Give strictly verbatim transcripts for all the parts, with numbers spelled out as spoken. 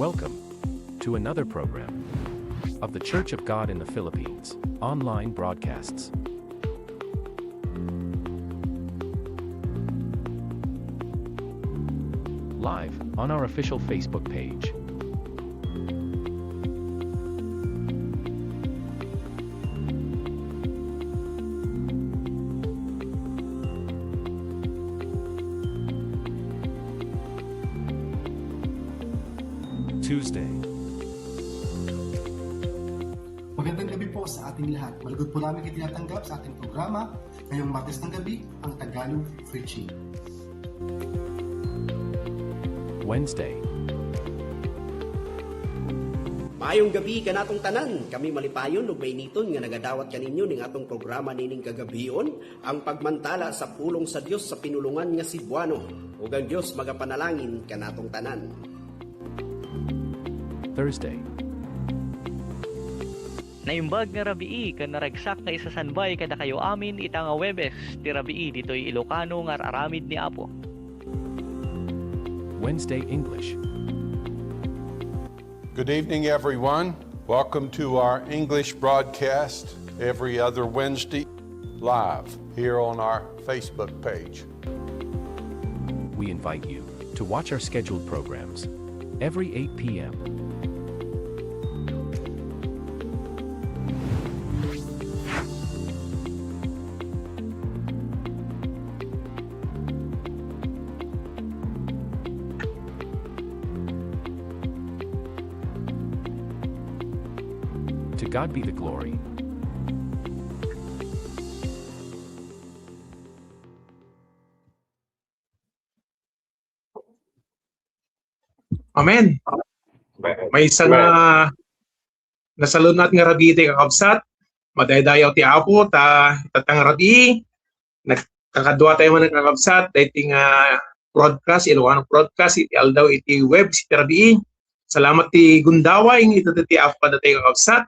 Welcome to another program of The Church of God in the Philippines online broadcasts. live on our official Facebook page. Tuesday. Magandang gabi po sa ating lahat. Malugod po namin kayo tinatanggap sa ating programa ngayong Martes ng gabi, ang Tagalog Preaching. Wednesday. Maayong gabi kanatong tanan. Kami malipayon ug mainiton nga nagadawat kaninyo ning atong programa nining kagabion, ang pagmantala sa pulong sa Dios sa pinulongan nga Cebuano. Ug ang Dios magapanalangin kanatong tanan. Thursday. Naimbag nga rabii ken naragsak nga isasanbay kadakayo amin ita nga Huwebes ti rabii ditoy Ilocano nga ar-aramid ni Apo. Wednesday English. Good evening, everyone. Welcome to our English broadcast every other Wednesday, live here on our Facebook page. We invite you to watch our scheduled programs every eight p.m. To God be the glory. Amen. Maysa nga nasalun-at nga rabii ti kakabsat, madaydayaw ti Apo, ta, ta nga rabii, nagkakadua tayo man kakabsat, daytoy nga broadcast, Ilocano broadcast, iti aldaw iti Huwebes iti rabii. Salamat ti gundaway nga ita ti Apo kadatayo kakabsat,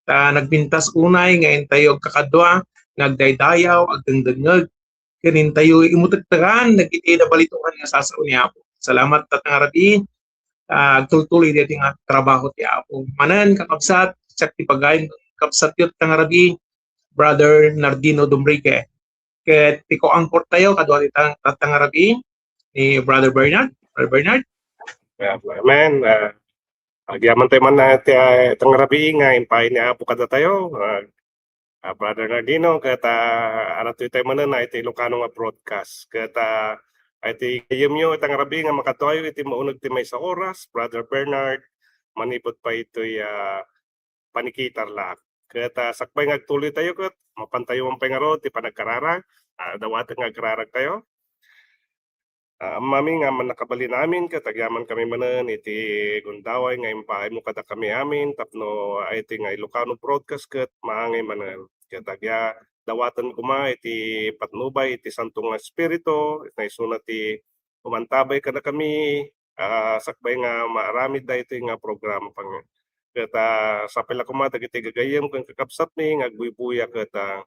ta nagpintas unay nga intayo agkakadua, nga agdaydayaw, agdengdengngeg, ken intayo imutektekan dagiti nabalitoan nga sasao ni Apo. Salamat, tatang Rabi. Ah, agtultuloy daytoy nga trabaho ti Apo. Manen, kakabsat, siak ti pagayam, kakabsatyo, tatang Rabi, Brother Nardino Dumrique. Ket ti co-anchor tayo, kadua ti tang-, tatang Rabi, ni Brother Bernard. Brother Bernard? Amen. Ah, agyaman tayo man na ti, ah, tatang Rabi nga impay ni Apo kadatayo. Ah, ah, Brother Nardino, ket, ah, aratoy tayo manen, ah, iti Ilocano nga broadcast. Ket, ah, iti gayyemyo, tatang Rabi, nga makaduayo iti mauneg ti maysa oras, Brother Bernard, manipud pay itoy, ah, panikitar laeng. Ket, ah, sakbay nga agtuloy tayo, ket mapan tayo man pay ngarud ti panagkararag, ah, dawaten nga agrarag tayo. Ah, Amami nga mannakabalin amin, ket agyaman kami manen iti gundaway nga impaaymo kadakami amin tapno, ah, iti nga Ilocano broadcast ket maangay manen. Ket agya-, dawaten koma iti patnubay iti Santo nga Espiritu, iti isuna ti umantabay kadakami, ah, sakbay nga maaramid daytoy nga programa pang-, ket, ah, sapay la koma dagiti gagayyem ken kakabsatmi nga agbuybuya ket, ah,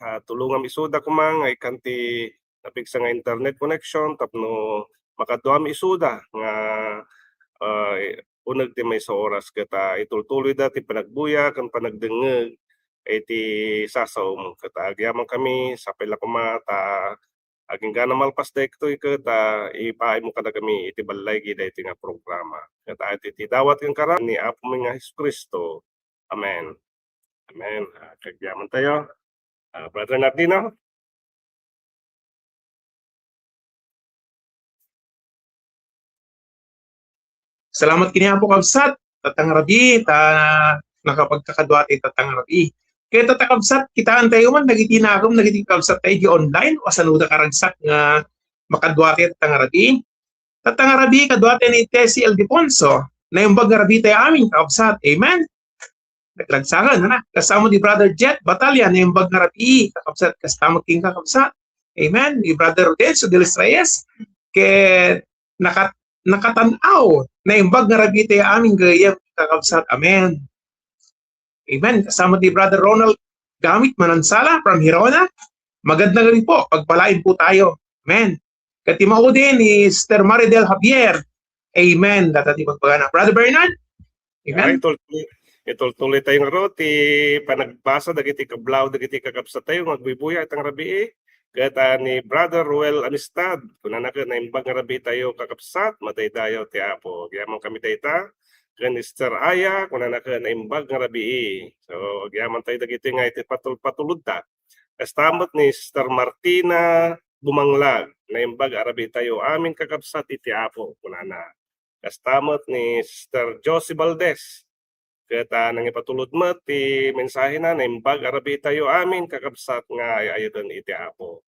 ah, tulongam isuda koma nga ikkan ti napigsa nga internet connection tapno makaduam isuda nga, ah, uneg ti maysa oras ket, ah, itultuloyda ti panagbuya ken panagdengngeg iti sasaom. Ket agyaman kami, sapay la koma ta agingga malpas daytoy ket, ah, ipaaymo kadakami iti balligi daytoy nga programa. Ket, ah, iti dawat ken karan ni Apomi nga Jesu-Cristo. Amen. Amen. Ah, agyaman tayo. Ah, Brother Nardino? Salamat kini Apo, kabsat, tatang Rabi, ta nakapagkakadua ti tatang Rabi. Kaya tatang kabsat, kitaan tayo man, dagiti nakem, dagiti kabsat tayo di online, o saan da karagsak nga makadua ti tatang Rabi. Tatang Rabi, kadua tayo ni Tessie Ildefonso, naimbag nga Rabi tayo amin, kabsat. Amen. Nagragsakan, ana. Kasama ni Brother Jet Batalya, naimbag nga Rabi, kakabsat, kasama king kakabsat. Amen. Ni Brother Rodencio de los Reyes, ke nakat-, nakatan-aw, naimbag nga Rabi tayo amin, gayam, kakabsat. Amen. Amen. Kasama ni Brother Ronald Gamit Manansala from Gerona. Magandang gabi po. Pagpalain po tayo. Amen. Ket ti maudi ni Sister Maridel Javier. Amen. Data ti pagbagana. Brother Bernard? Amen. Ay, itultuloy, itultuloy tayo ngarud ti panagbasa dagiti kablaw, dagiti kakabsat tayo nga agbuybuya itang rabii. Ket, ah, ni Brother Ruel Amistad, kunana ket, "Naimbag nga rabii tayo, kakabsat, madaydayaw ti Apo." Agyamankami dayta. Ken Sister Aya, kunana ket, "Naimbag nga rabii." So, agyaman tayo dagiti nga iti patul-, patulodda. Kasta met ni Sister Martina Bumanglag, "Naimbag a rabii tayo amin, kakabsat, iti Apo," kunana. Kasta met ni Sister Josie Valdez. Ket, ah, nangipatulod met ti mensahena, "Naimbag a rabii tayo amin, kakabsat, nga ay-ayaten iti Apo."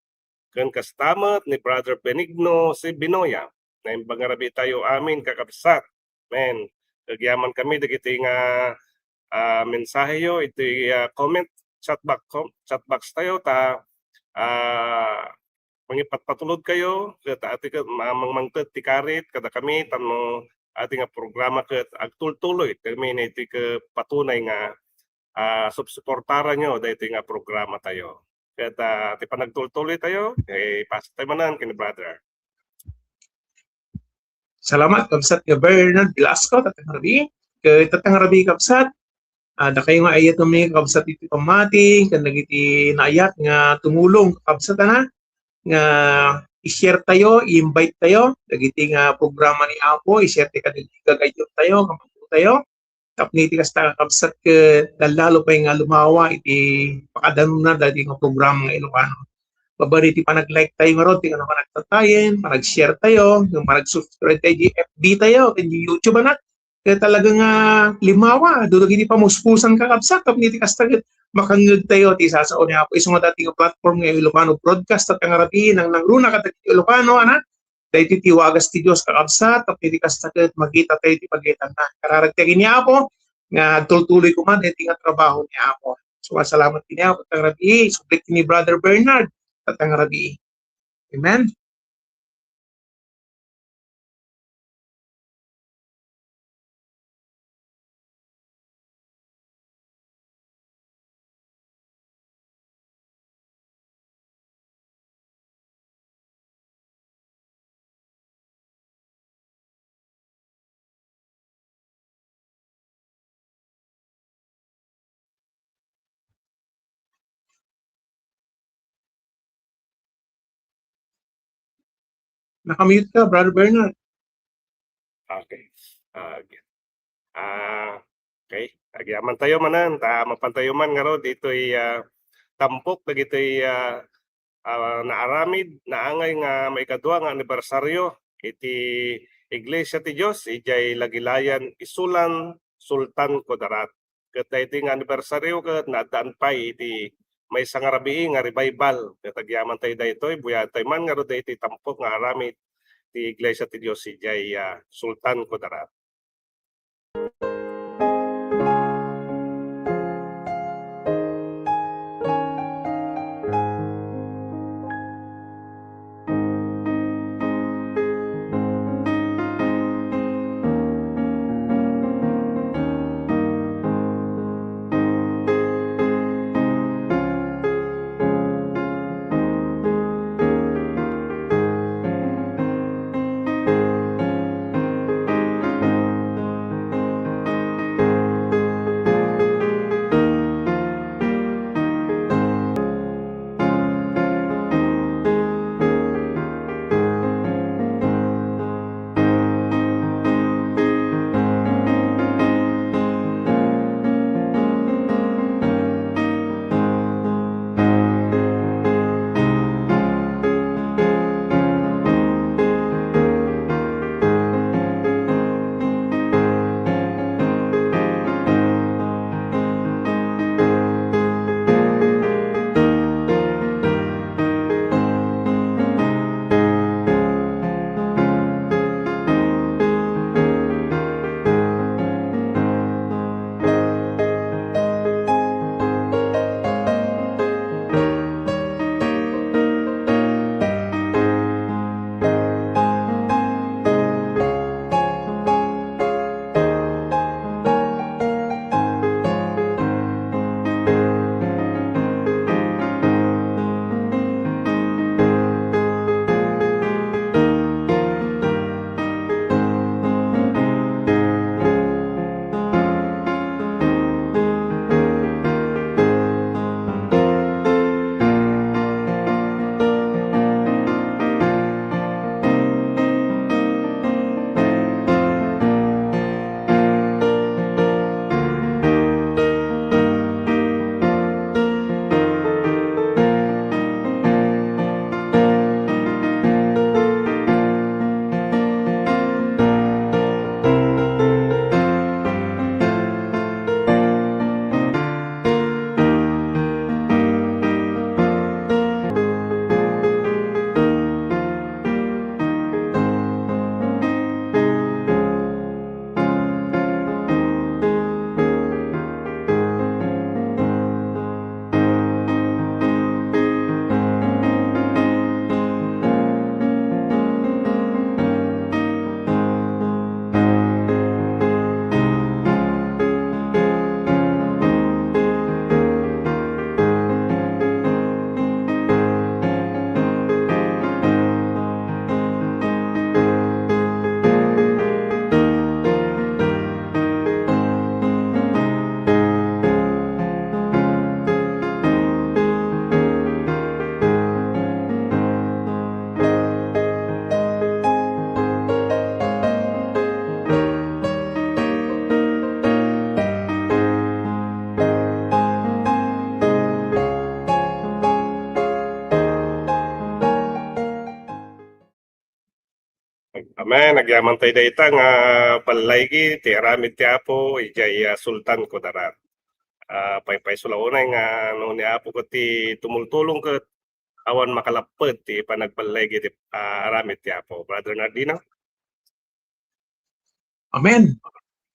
Ken kasta met ni Brother Benigno C. Binoya, "Naimbag nga rabii tayo amin, kakabsat." Amen. Agyamankami dagiti nga, ah, mensaheyo iti, ah, comment chat box, com-, chat box tayo ta, ah, mangipatpatulod kayo, ket ati ket ma-, mangmangted ti karit kadakami tapno ati nga programa ket agtultuloy kami iti ket patunay nga, ah, supsuportaranyo daytoy nga programa tayo. Ket, ah, ti panagtultuloy tayo, eh, pass tayo manen ken ni brother. Salamat, Kabsat nga Bernard Velasco, tatang rabii. Ket tatang rabii, Kabsat, ah, dakayo nga ay-ayatenmi, Kabsat, iti pammati, ken dagiti naayat nga tumulong, Kabsat, ana, nga i-share tayo, i-invite tayo, dagiti nga programa ni Apo, i-share tayo kadagiti gagayyem tayo, kamangko tayo. Tapno iti kasta, kakabsat, ket lallalo pay nga lumawa iti pakadanonna dagiti nga programa nga Ilocano. Babaen iti panag-like tayo ngarud, ti nga panagtatayen, panag-share tayo, yung panag-subscribe tayo di F B tayo, ken di YouTube, anak. Kaya talaga nga limawa, adu dagiti pamuspusan, kakabsat, tapno iti kasta, ket makangngeg tayo ti sasao ni Apo. Isu nga dayta nga platform nga Ilocano Broadcast, tatang rabii, nangnangruna kadagiti Ilocano, anak. Daytoy ti wagas ti Dios, kakabsat, tapno iti kasta ket makita tayo ti pagitanna. Kararag tayo ken ni Apo nga agtultuloy koma daytoy nga trabaho ni Apo. So, salamat ken ni Apo, tatang rabii, subli ken ni Brother Bernard, tatang rabii. Amen. Naka-mute ka, Brother Bernard. Okay. Ah, okay. Ah, okay. Agyaman tayo manen, ta mapan tayo man ngarud ditoy, ah, tampok dagitoy, ah, ah, naaramid, naangay nga maikadua nga anibersaryo iti Iglesia ti Dios idiay Lagilayan, Isulan, Sultan Kudarat. Ket daytoy nga anibersaryo ket naaddaan pay iti maysa nga rabii nga revival. Ket agyaman tayo daytoy, buyaen tayo man ngarud daytoy tampok nga aramid ti Iglesia ti Dios idiay, ah, Sultan Kudarat. Amen. Agyamantay dayta nga ballaygi ti aramid ti Apo idiay, ah, Sultan, Kudarat. Ah, paypayso la unay nga no ni Apo ket ti tumultulong ket awan makalapped ti panagballaygi ti, ah, aramid ti Apo. Brother Nardino? Amen.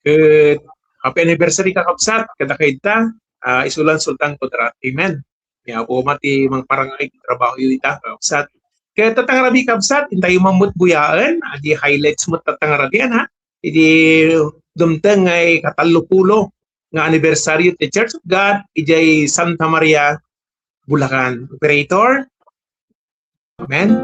Ket happy anniversary, kakabsat, kadakayo ita, ah, isu la Sultan, Kudarat. Amen. Ni Apo met ti mangparangay iti trabahoyo ita, kakabsat. Ket tatta ngarud, kakabsat, intayo man met buyaen, adi highlights met tatta ngarud, ha? Idi dumteng nga ikatallopulo nga anibersaryo ti Church of God idiay Santa Maria, Bulacan. Operator? Amen.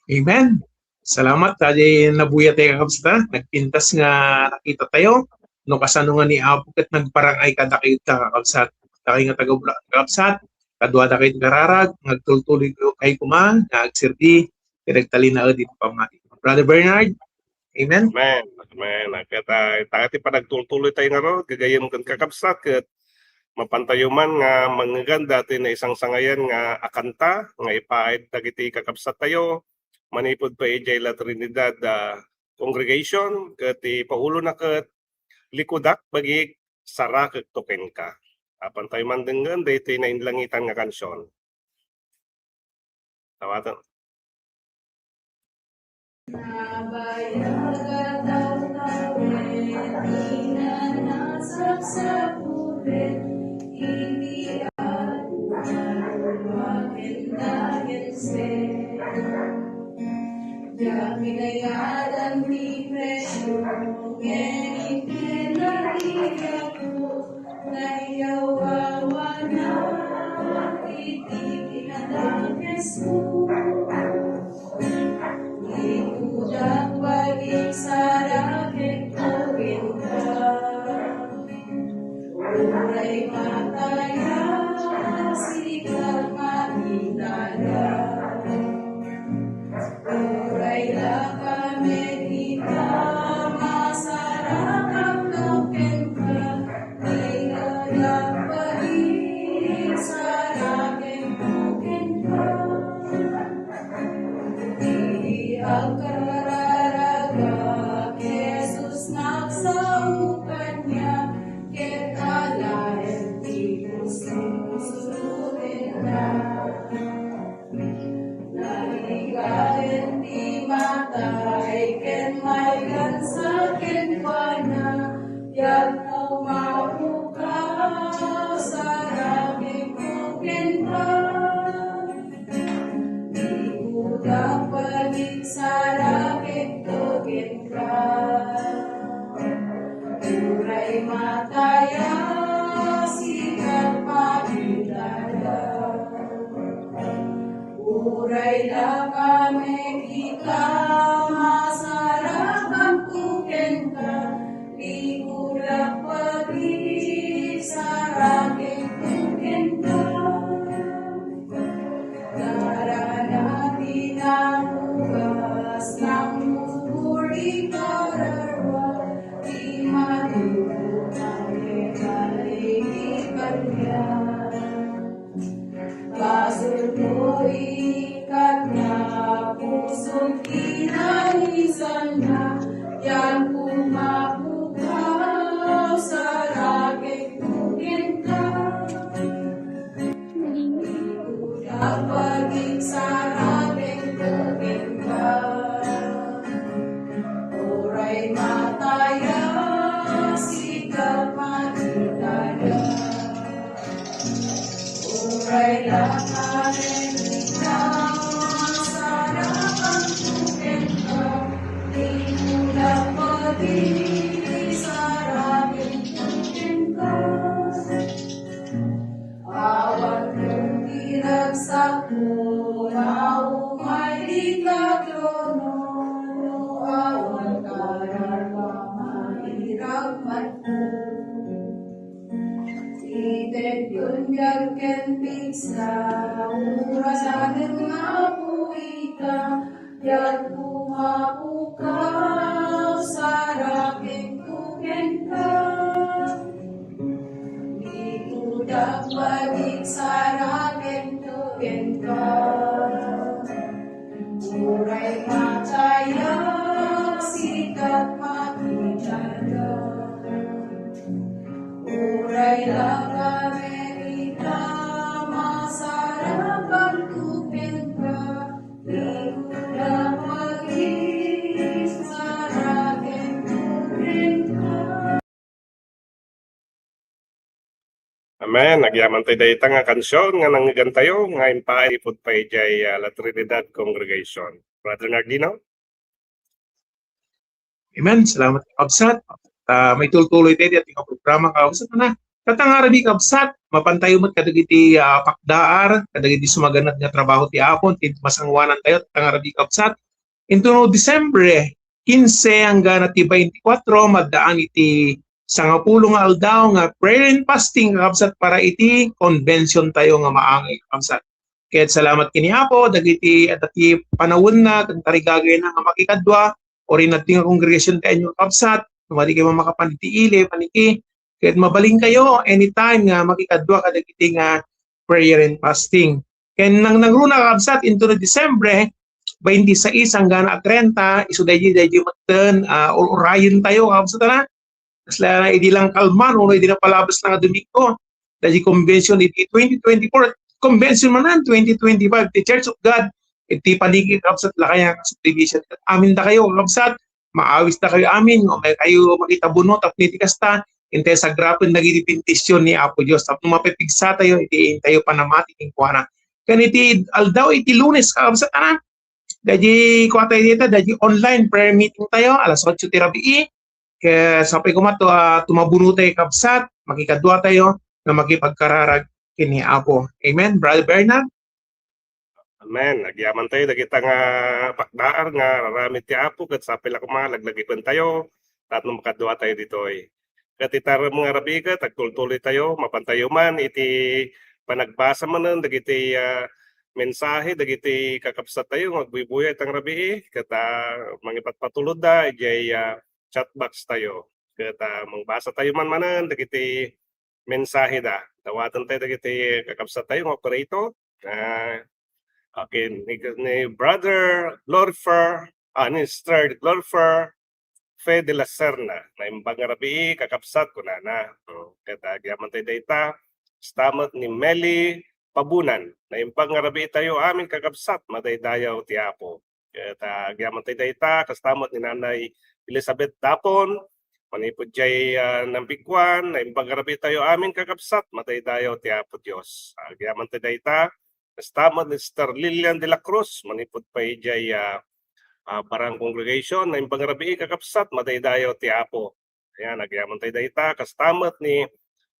Amen. Salamat, ta di nabuya tayo, kakabsat, ha? Nagpintas nga nakita tayo. No kasano nga ni Apo ket nagparangay kadakayo, kakabsat. Dakayo nga taga-Bulacan, kakabsat, kaduadakayo ti kararag, nga agtultuloy kayo koma nga agserbi ket agtalinaed iti pammati. Brother Bernard? Amen. Amen. Amen. Ket, ah, ita ti panagtultuloy tayo ngarud, gagayyem ken kakabsat, ket mapantayo man nga mangngeganda ti naisangsangayan nga a kanta nga ipaayda dagiti kakabsat tayo manipud pay idiay La Trinidad, ah, Congregation, ket ti paulona ket Likudak Bagik, Sarakekto Kenka. Apan tayo mandenggen daytoy nainlangitan nga kansion. Dawatan. Nabayag a tawen, ina nasapsapulen, iti aduan, ken dagense. Diak inayadan ti presio, ngem inkenna ti Apo, nayawawanak iti kinadakesmo. Likudak bagik, sarakekto kenka. Uray mataya, sika makitaya. Uray la kami kita, masarakekto kenka. Likudak bagik, sarakekto kenka. Iti agkararagak, Jesus nagsao kaniak, ket alaen ti pusot kenka. Narigaden ti matay, ket maygansa kenkuana. Pagigsarakento kenka. Uray mataya, sika pagidada. Uray la kami ita, masarakanto kenka. Ikudak pagigsarakento kenka. Darana ti narugas, nangnguguri kararua, ti madugo, kami kaniya. Basolmo iti kaniana, pusona kinaisanna, ti mapukaw, sarakenko kenka. Ikudak pagigsarakenko kenka. Uray mataya, sika pagidada. Uray la kami ita, masarakanto kenka. Ikudak pagigsarakenko kenka. Awan ti ragsakmo, naumay ita trono, no awan kararua, mairagmatko. Ti biag ken pigsa, urasanen nga Apo ita, diak mapukaw, sarakenko kenka. Ikudak pagigsarakenko kenka. Uray mataya, sika pagidada. Uray la kami ita, masarakanto kenka. Ikudak pagigsarakenko kenka. Amen. Agyaman tayo dayta nga kansion nga nangngegantayo nga impaay ipud pay idiay, ah, La Trinidad Congregation. Brother Nardino? Amen. Salamat, kabsat. Ah, maitultuloy tayo di ating programa, kabsat, na. Katangarabi, kabsat, mapantayo met kadagiti, ah, pakdaar, kadagiti sumaganad nga trabaho ti Apo, ti masanguanan tayo, katangarabi, kabsat. Into no Disyembre quince hanggang ti twenty-four, maddaan iti sangapulo nga aldaw nga prayer and fasting, kakabsat, para iti convention tayo nga maangay, kakabsat. Ket salamat ken ni Apo, dagiti adda ti panawenna, ken tarigagayna nga makikadua, uray adda nga kongregasion ti inyo, kakabsat, no madi kayo makapan iti ili, paniki, ket mabalinkayo anytime nga makikadua kadagiti nga prayer and fasting. Ken nang nangruna, kakabsat, into no Disyembre twenty-six hanggang treinta, isu daydi, daydi metten, ah, ur-urayen tayo, kakabsat, na. Kasla idi lang kalman, uno idi napalabas nga Domingo. Daydi convention iti twenty twenty-four, convention manen twenty twenty-five, ti Church of God, iti paniki, kakabsat, Lakayang subdivision. Amin da kayo, kakabsat, maawis da kayo amin, no, may kayo makita buno, tapno iti kasta, intay sagrapen dagiti bendision ni Apo Dios, tapno mapipigsa tayo iti intayo panamati kenkuana. Ken iti aldaw iti Lunes, kakabsat, anan, daydi kua tayo dita, daydi online prayer meeting tayo, alas otso ti rabii. Ket sapay koma to, ah, tumabuno tayo, kabsat, makikadua tayo nga makipagkararag ken ni Apo. Amen, Brother Bernard? Amen. Agyaman tayo dagita nga pakdaar nga raramid ti Apo, ket sapay la koma laglagipen tayo tapno makadua tayo ditoy. Ket ita nga rabii ket agtultuloy tayo, mapan tayo man iti panagbasa manen dagiti, ah, mensahe dagiti kakabsat tayo nga agbuybuya ita nga rabii, ket, ah, mangipatpatulodda idiay, ah, chat box tayo. Ket, ah, mangbasa tayo man manen dagiti mensahe da. Dawaten tayo dagiti kakabsat tayo nga operator. Ah, okay, ni, ni Brother Glorifer, ah, ni Sister Glorifer Fe de la Serna, naimbag nga rabii, kakabsat, kunana. Oh, ket agyaman tayo dayta, kasta met ni Meli Pabunan, naimbag nga rabii tayo amin, kakabsat, madaydayaw ti Apo. Ket, ah, agyaman tayo dayta, kasta met ni Nanay Elizabeth Dapon, manipud diay, ah, Nambiguan, naimbag nga rabii tayo amin, kakabsat, madaydayaw ti Apo Dios. Agyaman tayo dayta, Kasta met ni Sister Lilian de la Cruz, manipud pay idiay, ah, ah, Barang Congregation, naimbag nga rabii, kakabsat, madaydayaw ti Apo. Ayan, agyaman tayo dayta, kasta met ni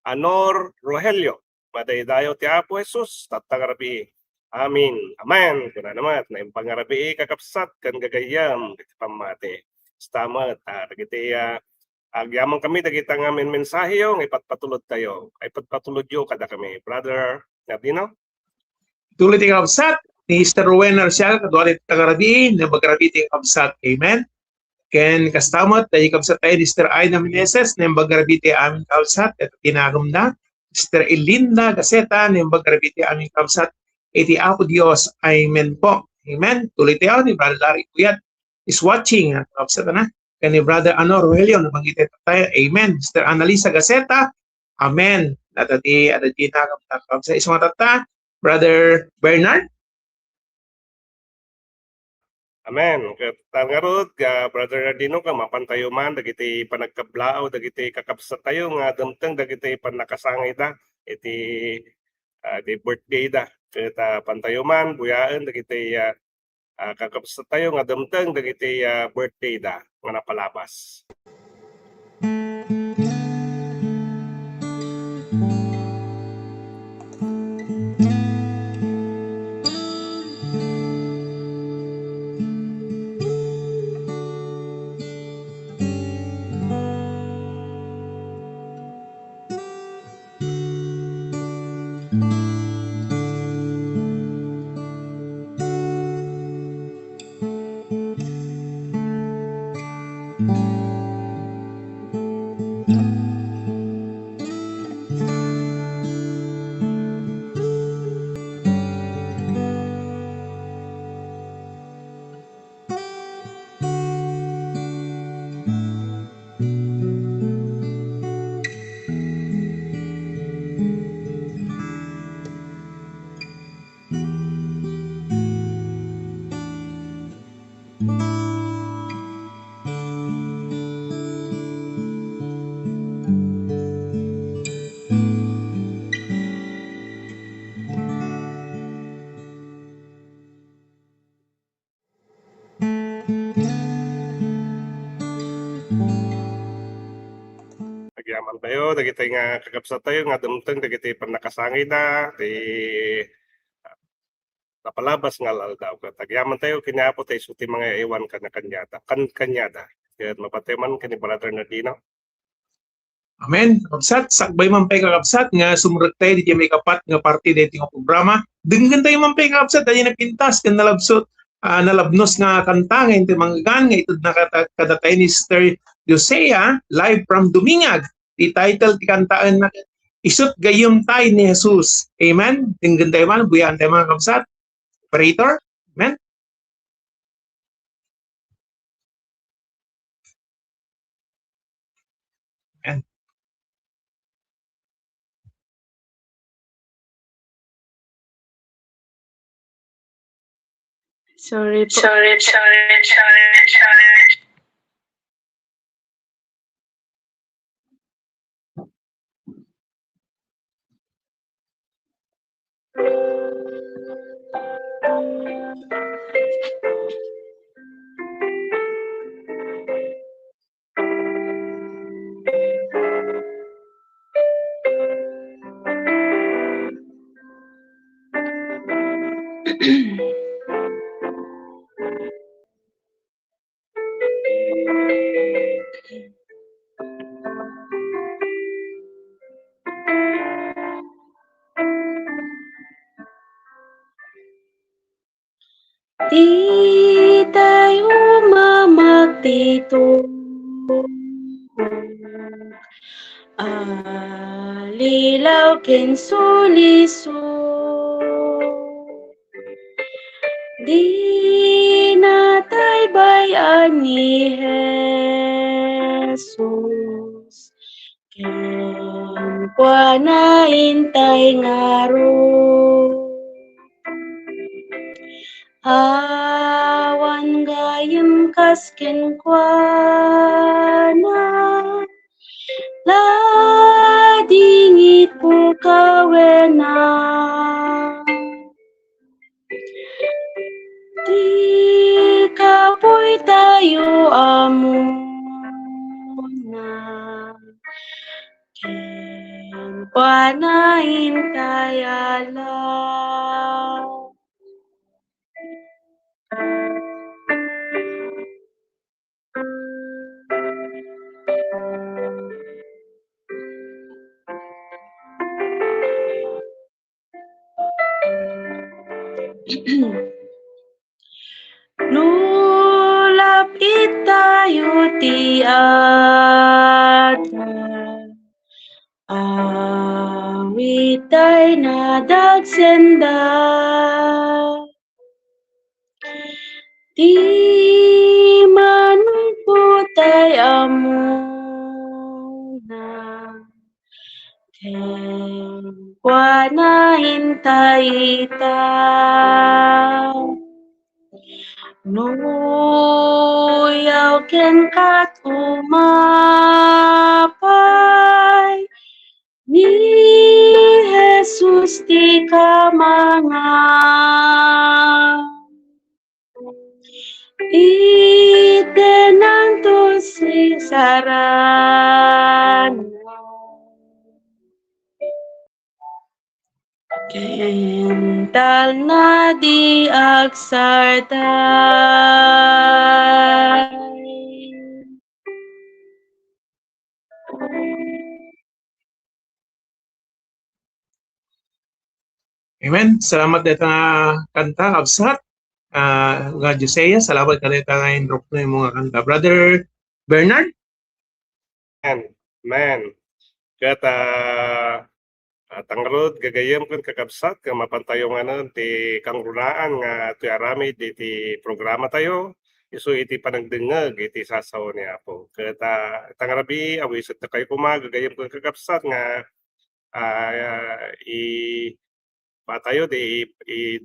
Anor Rogelio, madaydayaw ti Apo Jesus, tatta nga rabii. Amen. Amen. Kuna naman, naimbag nga rabii, kakabsat, ken gagayyem, iti pammati. Kasta met, ah, dagiti, ah, agyaman kami, dagita nga men-, mensaheyo, nga ipatpatulod tayo. Ay, patpatulodyo kada kami. Brother Nardino? Tuloy ti kabsat ni Sister Rowena Arciaga, kadua ti taga-rabii, naimbag nga rabii ti kabsat. Amen. Ken kasta met, dagiti kabsat tayo ni Sister Aida Meneses, naimbag nga rabii ti amin kabsat, ket tinagumda. Sister Elinda Gaceta, naimbag nga rabii ti amin kabsat. Iti Apo Dios, amen po. Amen. Tuloy tayo ni Brother Larry Cuyat is watching, ah, kabsat na. Ken ni Brother Ano Rogelio, nabanggit tayo. Amen. Sister Annalisa Gaceta, amen. Data ti, ada ti na, kabsat. Isu nga tatta, Brother Bernard? Amen. Ket ngarud, ah, Brother Nardino, ket mapan tayo man dagiti panagkablaaw dagiti kakabsat tayo nga dumteng dagiti pannakasangida iti, ah, iti birthday da. Ket, ah, mapan tayo man buyaen dagiti, ah, ah, kakabsat tayo nga dumteng dagiti, ah, birthday da nga napalabas. Agyaman tayo, dagiti nga kakabsat tayo nga dumteng dagiti pannakasangida, ti napalabas nga al-aldaw. Ket agyaman tayo ken ni Apo ta isu ti mangaywan kaniada, kan-, kaniada. Ket mapan tayo man ken ni Brother Nardino. Amen. Kakabsat, sakbay man pay kakabsat nga sumrek tayo diti maikapat nga parte daytoy nga programa. Denggen tayo man pay kakabsat, daytoy napintas ken nalabsot, ah, nalabnos nga kanta nga intoy manggan nga itedna kada-, kadatayo ni Sister Josea, live from Dumingan. Ti title ti kantaenna, Isu't Gayyem Tay ni Jesus. Amen. Denggen tayo man, buyaan tayo, mga kabsat. Operator. Amen. Amen. Sorry po. Sorry, sorry, sorry, sorry. Ditayo mamaktiton, alilaw ken sulisog. Dinatay bay-an ni Jesus, kenkuana intay ngarud. Awan gayyem kas kenkuana, ladingit pulkawena. Yu amuna, kenkuana intay a law. No lapitayo ti adda, awit tay nadagsenda. Ti manungpot tay amuna, kenkuana intay ita. No yaw kenka umapay, ni Jesus ti kamangan. Itenanto ti sarana. Ken talna di agsarday. Amen. Salamat dayta nga kanta, kabsat. Ah, nga Josea, salamat kadayta nga inruknoymo nga kanta. Brother Bernard? Amen. Amen. Ket, ah, ah, tangrud, gagayyem ken kakabsat, nga mapantayo ngamin ti kangrunaan nga ti aramid iti programa tayo, isu iti panagdengngeg iti sasao ni Apo. Ket, ah, ita nga rabii, awisettayo koma, gagayyem ken kakabsat, nga, ah, i-, patayo ti i-, i-,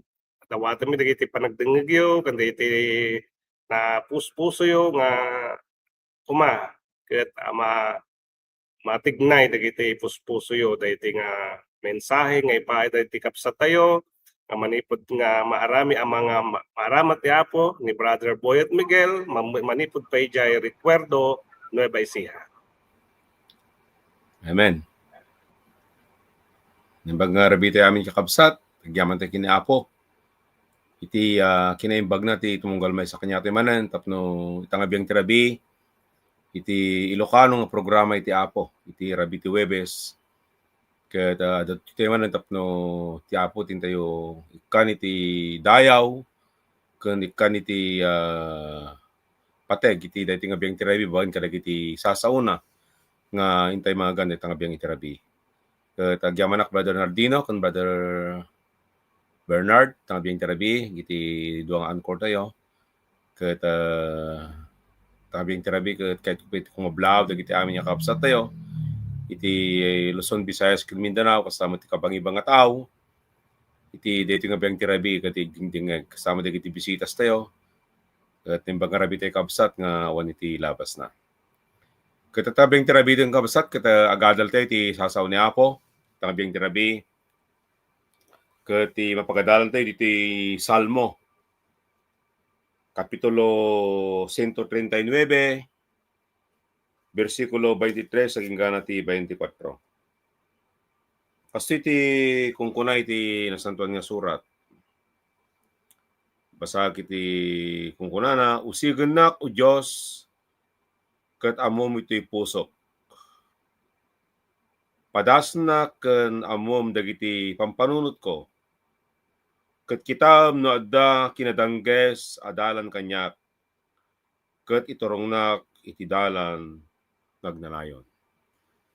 dawatenmi dagiti panagdengngegyo, ken dagiti napuspusoyo nga koma, ket, ah, ma-, matignay dagiti puspusoyo, dagiti nga mensahe nga ipaay dagiti kabsattayo, nga manipud nga maarami-, a mga ma-, maaramat ti Apo ni Brother Boyet Miguel, mam-, manipud pay idiay Recuerdo, Nueva Ecija. Amen. Naimbag nga rabii tayo amin, kakabsat, agyaman tayo ken ni Apo. Iti, ah, kinaimbagna ti tumunggal maysa kaniatayo manen, tapno ita nga biang ti rabii, iti Ilocano nga programa iti Apo, iti rabii ti Huwebes. Ket, ah, adda tayo manen tapno ti Apo ti intayo ikkan iti dayaw, ken ikkan iti, ah, pateg iti daytoy nga biang ti rabii babaen kadagiti sasaona nga intay maagan dayta nga biang iti rabii. Ket agyamanak, Brother Nardino ken Brother Bernard, ta nga biang ti rabii, iti dua nga anchor tayo. Ket, ah, ta nga biang ti rabii, ket kayatko pay iti kumablaw dagiti amin nga kabsattayo iti Luzon, Visayas, ken Mindanao, kasla met ti kabangibang nga tao. Iti daytoy nga biang ti rabii, ket igdingdingngeg kasla met dagiti bisitastayo. Ket naimbag nga rabii tayo, kabsat, nga awan iti labasna. Ket ta nga biang ti rabii, kabsat, ket, ah, agadaltayo iti sasao ni Apo, ta nga biang ti rabii. Ket ti mapagadalantayo ditoy Salmo, Kapitulo siento treinta y nueve, bersikulo twenty-three agingga ti twenty-four. Kastoy ti kunkuna iti Nasantoan nga Surat. Basaek iti kunkunana, "Usigennak, O Dios, ket ammom itoy pusok. Padasnak ken ammom dagiti pampanunotko, ket kitaem no adda kinadangges a dalan kaniak, ket iturongnak iti dalan nga agnanayon."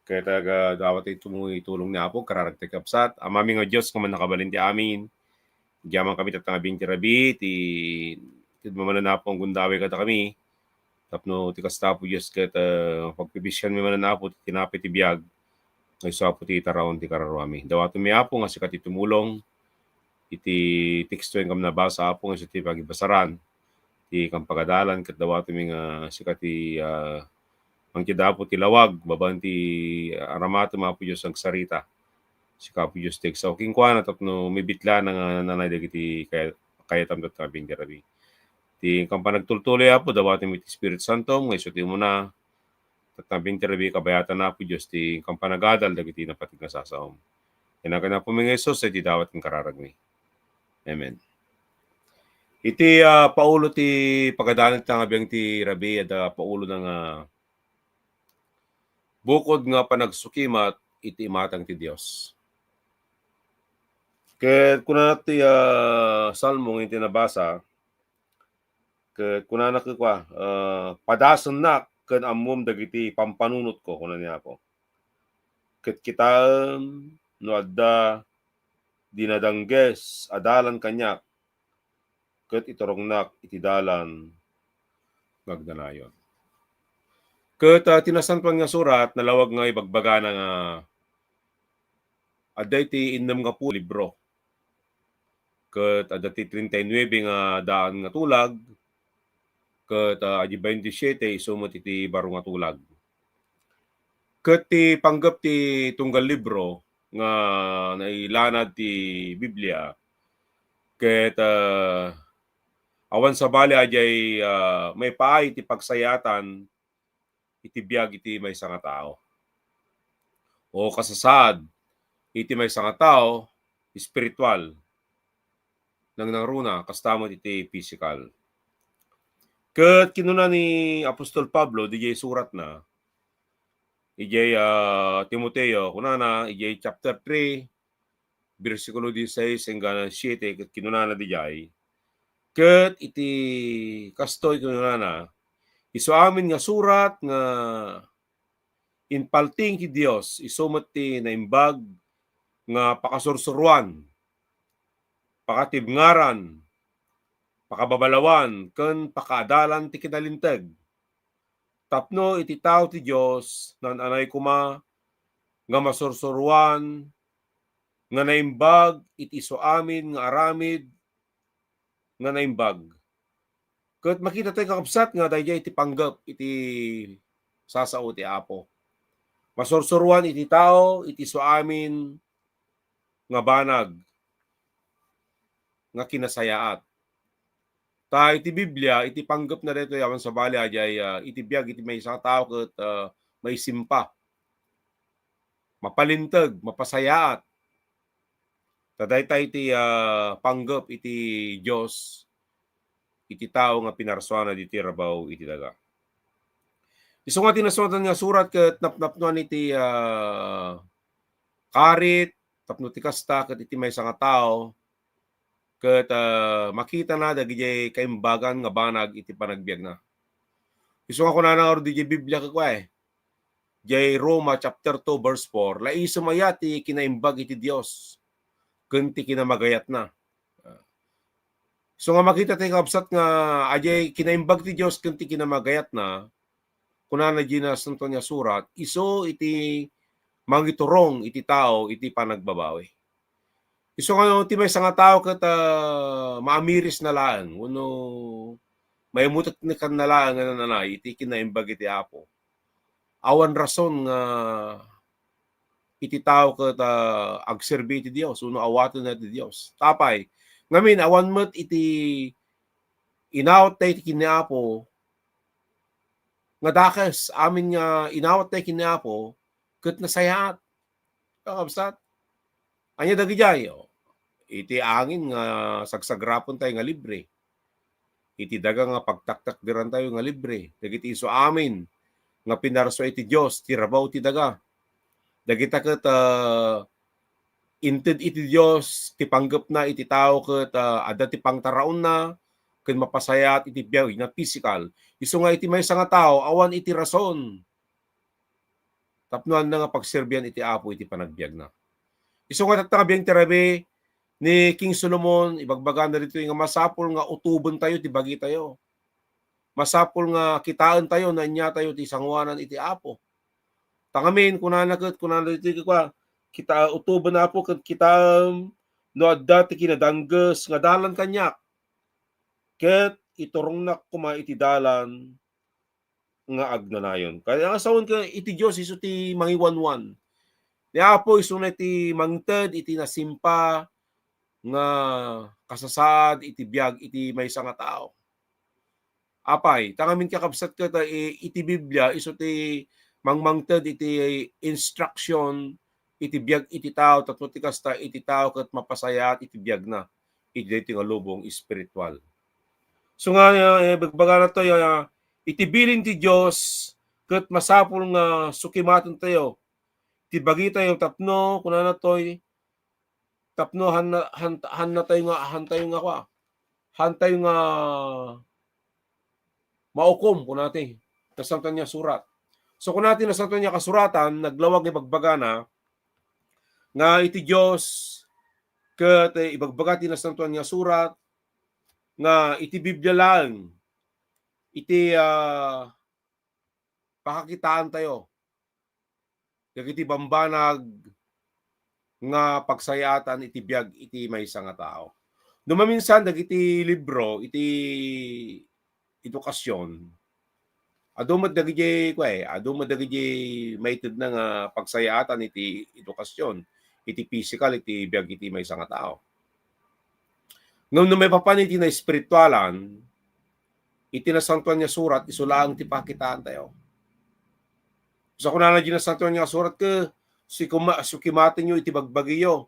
Ket aga, dawat iti tulong ni Apo, kararag ti kabsat. Amami nga Dios nga mannakabalin ti amin, agyamankami ta nga biang ti rabii, ti, ti mamanen Apo, gundaway kadakami, tapno ti kasta, Apo Dios, ket, eh, pagpipisianmi manen, Apo, ti tinapay ti biag, nga isu, Apo, ti taraon ti kararuami. Dawatenmi, Apo, nga sika ti tumulong iti teksto nga nabasa, Apo, nga isu ti pagibasaran ti kampagadalan, ket dawatenmi nga sika ti, ah, mangted, Apo, ti lawag babaen ti aramatem, Apo Dios, agsarita. Sika, Apo Dios, ti agsao kenkuana tapno mabitlaanna nga nanay dagiti kay-, kayatam ket nga biang ti rabii. Iti inkan panagtultuloy, Apo, dawatem iti Espiritu Santo, nga isu ti umuna, tatta nga biag ti rabii, kabayatan, Apo Dios, ti inkan panagadal dagiti napateg nga sasaom. Ken Apo mi nga Jesus, iti dawat ken kararagmi. Amen. Iti, ah, paulo ti pagadanan ta nga biag ti rabii, adda paulo na nga bukod nga panagsukimat iti imatang ti Dios. Ket kuna ti, ah, Salmo nga iti nabasa, ket kunana kua, ah, "Padasennak ken ammom dagiti pampanunotko," kuna ni Apo. "Ket kitaem no adda dinadangges a dalan kaniak, ket iturongnak iti dalan nga agnanayon." Ket, ah, ti Nasantoan nga Surat, nalawag nga ibagbagana nga adda iti innem nga pulo libro. Ket adda ti treinta y nueve nga daan nga tulag, ket, ah, adi baintisiete isu met iti baro nga tulag. Ket ti panggep ti tunggal libro nga nailanad ti Biblia, ket, ah, awan sabali a diay, ah, maipaay ti pagsayaatan iti biag iti maysa nga tao. O kasasaad iti maysa nga tao, espiritual. Nangnangruna, kasta met iti pisikal. Ket kinuna ni Apostol Pablo, diay suratna, idiay, ah, Timoteo, kunana, idiay chapter three, bersikulo dieciséis enggana siete, ket kinunana diay, ket iti kastoy kinunana, "Isu amin nga surat nga impaltiing ti Dios, isu met ti naimbag nga pakasursuroan, pakatibngaran, pakababalawan, ken pakaadalan ti kinalinteg. Tapno iti tao ti Dios, naan-anay koma nga masursuroan, nga naimbag iti isu amin nga aramid nga naimbag." Ket makita tayo, kakabsat, nga daydiay iti panggep iti sasao ti Apo. Masursuroan iti tao iti isu amin nga banag nga kinasayaat. Ta iti Biblia, iti panggepna daytoy, awan sabali a diay, ah, iti biag iti maysa nga tao ket, ah, maisimpa, mapalinteg, mapasayaat. Ta dayta iti, ah, panggep iti Dios iti tao nga pinarsuana ditoy rabaw iti daga. Isu nga ti Nasantoan nga Surat ket napnapnoan iti, ah, karit tapno ti kasta ket iti maysa nga tao ket, ah, makitana dagidiay kaimbagan nga banag iti panagbiagna. Isu nga kunana ngarud diay Biblia ket kua, eh, diay Roma chapter two verse four, "Laisem aya ti kinaimbag iti Dios ken ti kinamagayatna?" Ah. So nga makita tayo, kabsat, nga adiay kinaimbag ti Dios ken ti kinamagayatna, kunana diay Nasantoan nga Surat, isu iti mangiturong iti tao iti panagbabawi. Isu nga no ti maysa nga tao ket, ah, maamirisna laeng wenno maimuteknekanna laeng nga nananay iti kinaimbag iti Apo, awan rason nga iti tao ket, ah, agserbi iti Dios wenno awatenna ti Dios. Apay? Ngamin, awan met iti inawat tayo iti ken ni Apo nga dakes. Amin nga inawat tayo ken ni Apo ket nasayaat. Kakabsat, ania dagidiay? O, iti angin nga sagsagrapen tayo nga libre. Iti daga nga pagtaktakderan tayo nga libre. Dagiti isu amin nga pinarsua iti Dios ti rabaw ti daga. Dagita ket, ah, inted iti Dios ti panggepna iti tao ket, ah, adda ti pangtaraonna ken mapasayaat iti biag nga pisikal. Isu nga iti maysa nga tao, awan iti rason tapno ania nga pagserbian iti Apo iti panagbiagna. Isu nga tatta nga biag ti rabii ni King Solomon, ibagbagana ditoy nga masapul nga utoben tayo ti bagi tayo. Masapul nga kitaen tayo no ania tayo ti sanguanan iti Apo. Ta ngamin, kunana ket, kunana ditoy kua, kita, "Utoben, Apo, ket kitaem no adda ti kinadangges nga dalan kaniak, ket iturongnak koma iti dalan nga agnanayon." Kaya nga sawen ket iti Dios isu ti mangiwanwan. Ni Apo isuna ti mangted iti nasimpa nga kasasaad iti biag iti maysa nga tao. Apay, ta ngamin kakabsat ket, ah, i-, iti Biblia, isu ti mangmangted iti instruction, iti biag iti tao, tapno ti kasta, iti tao ket mapasayaat iti biagna, iti daytoy nga lubong espiritual. So nga, eh, bagbagana to, ah, iti bilin ti Dios, ket masapul nga sukimaten tayo, ti bagitayo tapno, kunana toy, tapno hanna, han-, hanna tayo nga, han tayo nga, kwa, han tayo nga maukom, kunati, Nasantoan nga Surat. So, kunati, Nasantoan nga Kasuratan, naglawag nga bagbagana, nga iti Dios, ket, eh, ibagbaga ti Nasantoan nga Surat, nga iti Biblia laeng, iti, ah, pakakitaan tayo dagiti bambanag nga pagsayaatan iti biag iti maysa nga tao. No maminsan dagiti libro iti edukasyon, adu met dagiti, kuay, adu met dagiti maitedna nga pagsayaatan iti edukasyon, iti pisikal, iti biag iti maysa nga tao. Ngem no maipapan iti naespiritualan, iti Nasantoan nga Surat, isu laeng ti pakitaan tayo. Sa kunana di Nasantoan nga Surat, ket sikuma-, sukimatenyo iti bagbagiyo.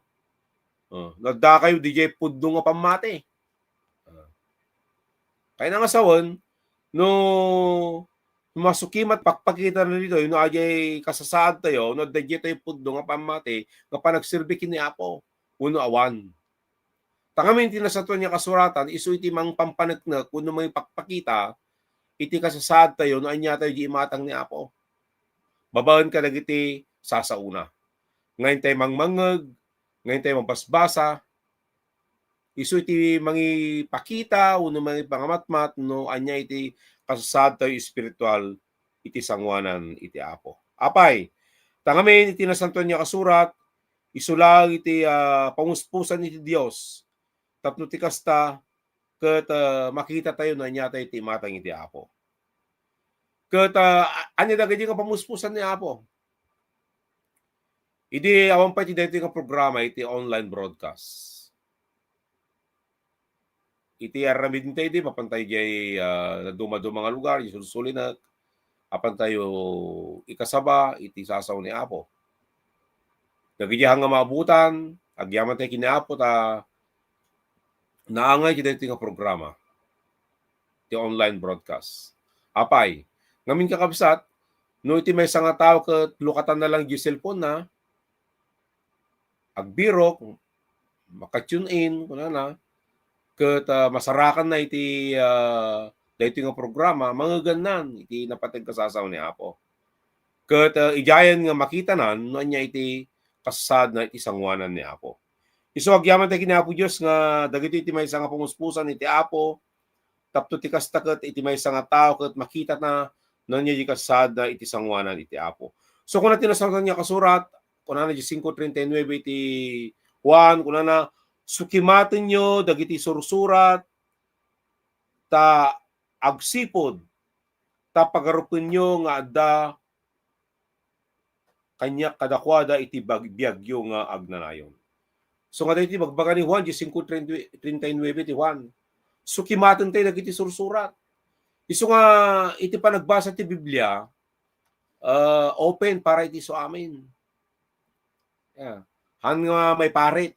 Oh, no adda kayo, didiay pudno nga pammati. Ah. Kayna nga sawen, no masukimat pakpakita na ditoy, no adiay kasasaad tayo, no adda diay tayo pudno nga pammati, nga panagserbi ken ni Apo, wenno awan. Ta ngamin ti Nasantoan nga Kasuratan, isu iti mangpampaneknek wenno mangipakpakita iti kasasaad tayo no ania tayo di imatang ni Apo. Babaen kadagiti sasaona. Nga intay mangmangngeg, nga intay mabasbasa, isu iti mangipakita wenno mangipangamatmat no ania iti kasasaad tayo espiritual iti sanguanan iti Apo. Apay, ta ngamin iti Nasantoan nga Kasurat, isu laeng iti, ah, pamuspusan iti Dios. Tapno ti kasta, ket, ah, makita tayo no ania tayo ti imatang iti Apo. Ket, ah, a-, ania dagiti nga pamuspusan ni Apo? Idi awan pay ti daytoy nga programa iti online broadcast. Iti aramid tayo di, mapan tayo diay, ah, naduma-duma nga lugar, diay sulsulinek, apan tayo ikasaba iti sasao ni Apo. Dagiti haan nga maabutan, agyaman tayo ken ni Apo ta naangay ti daytoy nga programa, ti online broadcast. Apay, ngamin kakabsat, no iti maysa nga tao ket lukatanna lang diay cellphone na, agbirok, maka-tune in, kunana, ket, ah, masarakanna iti, ah, daytoy nga programa, mangegannan iti napateg nga sasao ni Apo. Ket, ah, idiayen nga makitanan no ania iti kasasaadna iti sanguanan ni Apo. Isu, agyaman tayo ken ni Apo Dios nga dagitoy iti maysa nga pamuspusan iti Apo, tapno ti kasta ket iti maysa nga tao ket makitana no ania di kasasaadna iti sanguanan iti Apo. So, kuna ti Nasantoan nga Kasurat, kunana di singko treinta y nueve iti Juan, kunana, "Sukimatenyo dagiti sursurat, ta agsipud ta pagarupenyo nga adda kaniak kadakuada iti bag-, biagyo nga agnanayon." So, nga daytoy ibagbaga ni Juan, di singko treinta y nueve ti Juan. Sukimaten tayo dagiti sursurat. Isu nga iti panagbasa ti Biblia, ah, open para iti isu amin. Yeah. Haan nga maiparit.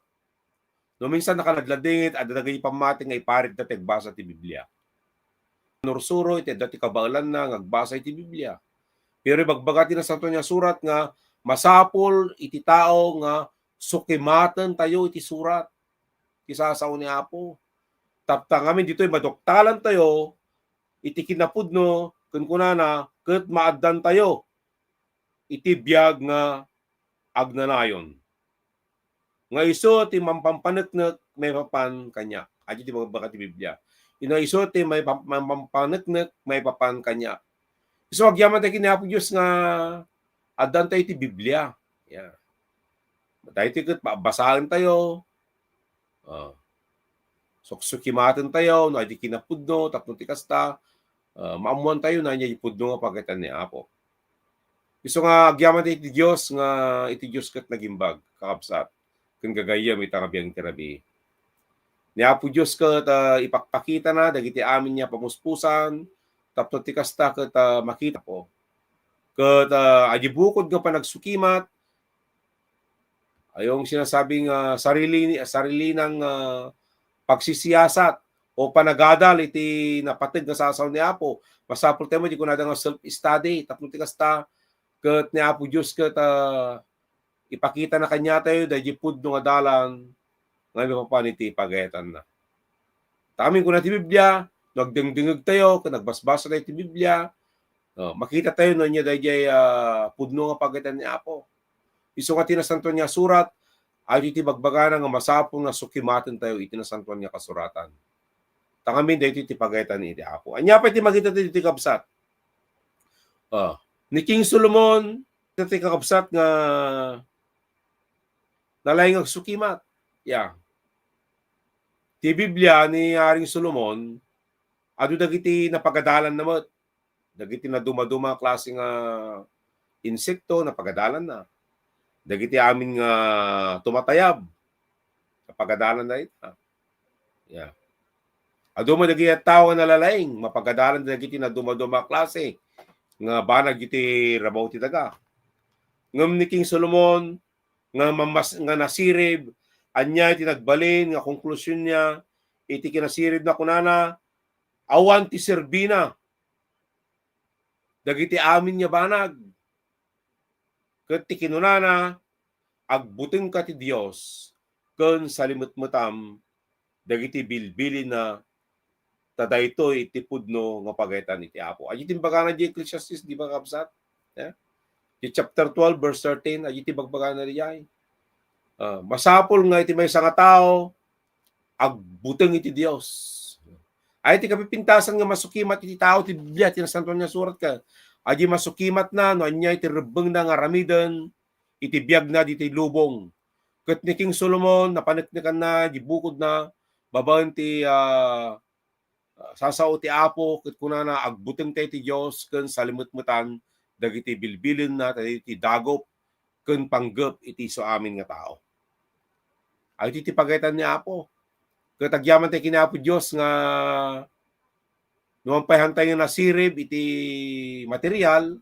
No minsan nakaladladingit, adda dagiti pammati nga iparitda ti agbasa ti Biblia. Nursuro iti adda ti kabaelanna nga agbasa iti Biblia. Pero ibagbaga ti Nasantoan nga Surat nga masapul iti tao nga sukimaten tayo iti surat, ti sasao ni Apo. Tapno ngamin ditoy maduktalan tayo iti kinapudno, ken kunana, ket maaddan tayo iti biag nga agnanayon. Nga isu ti mampampaneknek maipapan kaniak. Adi ti ibagbaga ti Biblia. Nga isu ti maipam-, mampampaneknek maipapan kaniak. Isu, agyaman tayo ken ni Apo Dios nga addan tayo iti Biblia. Yeah. Daytoy ket ba-, basaen tayo. Ah. Suksukimaten tayo no adi kinapudno, tapno ti kasta, ah, maammoan tayo no ania ti pudno nga pagayatan ni Apo. Isu nga agyaman iti Dios nga iti Dios ket nagimbag, kakabsat, ken gagayyem ita nga biag ti rabii. Ni Apo Dios ket, ah, ipakpakitana dagiti amin nga pamuspusan, Tapno ti kasta ket, ah, makita ko. Ket, ah, adi bukod nga panagsukimat, ay, yung sinasabing, ah, sarili, sarilinang, ah, pagsisiyasat o panagadal iti napateg nga sasao ni Apo. Masapul tayo mo, di kunada nga self-study. Tapno ti kasta, ket ni Apo Dios ket, ah, ipakita na kaniatayo daydi pudno nga dalan nga mapapan iti pagayatanna. Ta amin kuna ti Biblia, no agdengdengeg tayo, ken nagbasbasa tayo ti Biblia, no, makita tayo no ania daydiay, ah, pudno nga pagayatan ni Apo. Isu nga ti Nasantoan nga Surat, ay iti bagbagana nga masapul nga sukimaten tayo iti Nasantoan nga Kasuratan. Ta ngamin daytoy ti pagayatan iti Apo. Ania pay ti makita tayo iti kabsat? Ah, ni King Solomon, iti kakabsat nga nalaing agsukimat. Ya. Ti Biblia ni Haring Solomon, adu dagiti napagadalan na met. Dagiti nadumaduma a klase nga insekto, napagadalan na. Dagiti amin nga tumatayab, napagadalan na ita. Ya. Adu met dagiti tao nga nalalaing, mapagadalan dagiti nadumaduma a klase nga banag iti rabaw ti daga. Ngem ni King Solomon nga mamas-, nga nasirib, ania iti nagbalin nga konklusion niya iti kinasirib na kunana, awan ti serbina dagiti amin nga banag. Ket ti kinunana, agbutengka ti Dios ken salimetmetam dagiti bilbilinna, ta daytoy ti pudno nga pagayatan iti Apo. Adi ti imbagana di Ecclesiastes, di ba, kabsat? Eh? Di chapter twelve, verse thirteen, adi ti bagbagana diay. Ah, masapul nga iti maysa nga tao, agbuteng iti Dios. Ay, ti kapipintasan nga masukimat iti tao ti Biblia, ti Nasantoan nga Surat ka. Adi masukimatna, no ania iti rebbengna nga aramiden, iti biagna ditoy lubong. Ket ni King Solomon, napaneknekanna di bukodna, babaen ti, ah, ah, sasao ti Apo, ket kunana, agbuteng tayo ti Dios, ken salimetmetan dagiti bilbilenna, dagiti dagup, ken panggep iti isu amin nga tao. Ay, iti ti pagayatan ni Apo. Ket agyaman tayo ken ni Apo Dios nga numan pay hantay nga nasirib iti material,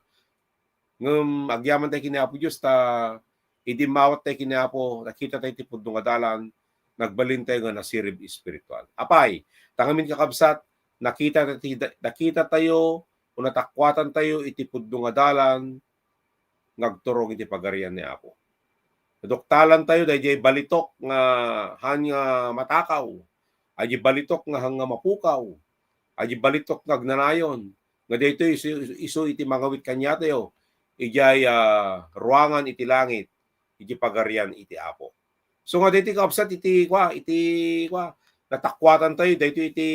ngem agyaman tayo ken ni Apo Dios ta idi immawat tayo ken ni Apo, nakita tayo ti pudno nga dalan, nagbalin tayo nga nasirib espiritual. Apay, ta ngamin kakabsat, nakita tayo ti, nakita tayo o natakuatan tayo iti pudno nga dalan nga agturong iti Pagarian ni Apo. Naduktalan tayo daydiay balitok nga han nga matakaw, adi balitok nga han nga mapukaw, adi balitok nga agnanayon, nga daytoy isu, isu iti mangawit kaniatayo idiay, ah, ruangan iti langit, iti Pagarian iti Apo. So nga daytoy, kabsat, iti kua, iti kua, natakuatan tayo, daytoy iti,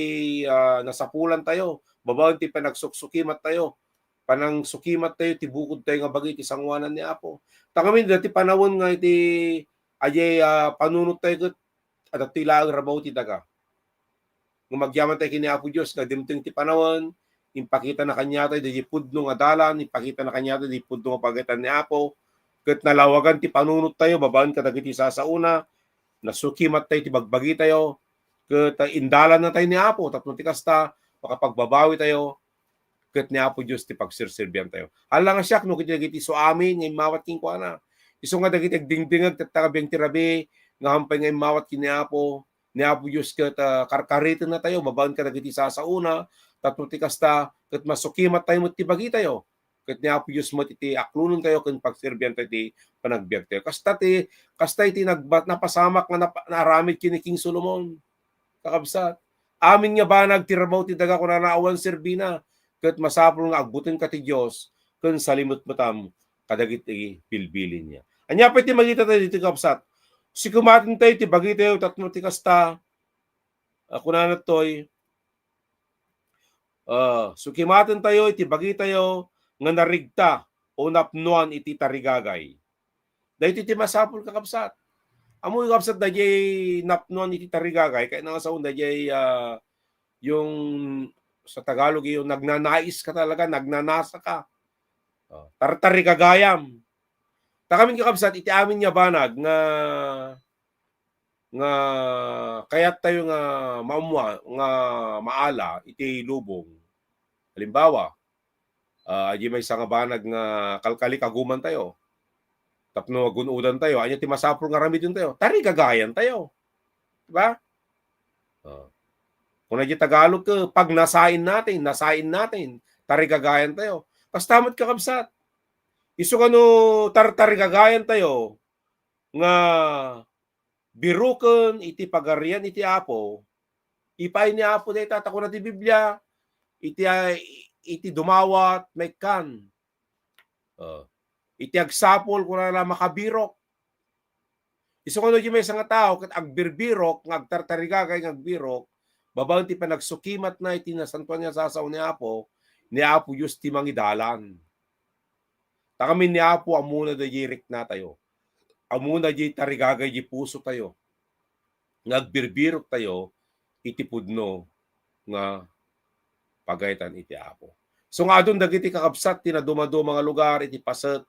ah, nasapulan tayo, babaen ti panagsuksukkimat tayo, panangsukimat tayo ti bukod tayo nga bagi iti sangoanan ni Apo. Ta ngamin, dati panawen nga iti, adiay, ah, panunot tayo ket adda ti laeng rabaw ti daga. Ngem agyaman tayo ken ni Apo Dios nga dimteng ti panawen, impakita na kaniatayo daydi pudno nga dalan, impakita na kaniatayo daydi pudno nga pagayatan ni Apo, ket nalawagan ti panunot tayo babaen kadagiti sasaona, nasukimat tayo ti bagbagi tayo, ket, ah, indalan na tayo ni Apo, tapno ti kasta, makapagbabawi tayo, ket ni Apo Dios ti pagserserbian tayo. Hala nga siak, no, ket dagiti isu amin nga immawat kenkuana. Isu nga dagiti agdingdingag tatta nga biang ti rabii, nga hampay nga immawat ken ni Apo, ni Apo Dios ket, ah, karkariten na tayo, babaen kadagiti sasaona, tapno ti kasta, ket masukimat tayo met ti bagi tayo. Ket ni Apo Dios met iti aklonen tayo ken pagserbian tayo ti panagbiag tayo. Kasta ti, kasta iti nagba-, napasamak nga napa-, naaramid ken ni King Solomon. Kakabsat, amin nga banag ti rabaw ti daga, kunana, awan serbina, ket masapul nga agbutengka ti Dios ken salimetmetam kadagiti bilbilin niya. Ania pay ti makita tayo ditoy, kabsat? Sukimaten tayo ti bagi tayo tapno ti kasta, ah, kunana toy, ah, sukimaten tayo iti bagi tayo nga narigta o napnoan iti tarigagay. Daytoy ti masapul, kakabsat. Ammo, kakabsat, daydiay napnoan iti tarigagay, kayatna nga saon daydiay, ah, yung sa Tagalog, yung nagnanais ka talaga, nagnanasa ka. Oh, tartarigagayam. Ta ngamin, kakabsat, iti amin nga banag nga, nga kayat tayo nga maamua-, nga maala iti lubong. Halimbawa, ah, adda maysa nga banag nga kalkalikagumantayo. Tapno agun-odantayo, ania ti masapul nga aramidentayo? Tarigagayantayo. Di ba? Ah. Kuna diay Tagalog, eh, pagnasain natin, nasain natin, tarigagayantayo. Kasta met, kakabsat. Isu nga no tartarigagayantayo nga biroken iti pagarian iti Apo, ipaay ni Apo dayta, ta kuna ti Biblia, iti, iti dumawat, maikkan. Ah, iti agsapul, kunana, makabirok. Isu nga no diay maysa nga tao ket agbirbirok, nga agtartarigagay nga agbirok, babaen ti panagsukimatna iti nasantoan nga sasao ni Apo, ni Apo Dios ti mangidalan. Ta ngamin ni Apo, ammona daydiay riknatayo. Ammona diay tarigagay diay pusotayo. Nga agbirbiroktayo iti pudno nga pagayatan iti Apo. So nga adun dagiti kakabsat ti nadumaduma nga lugar iti paset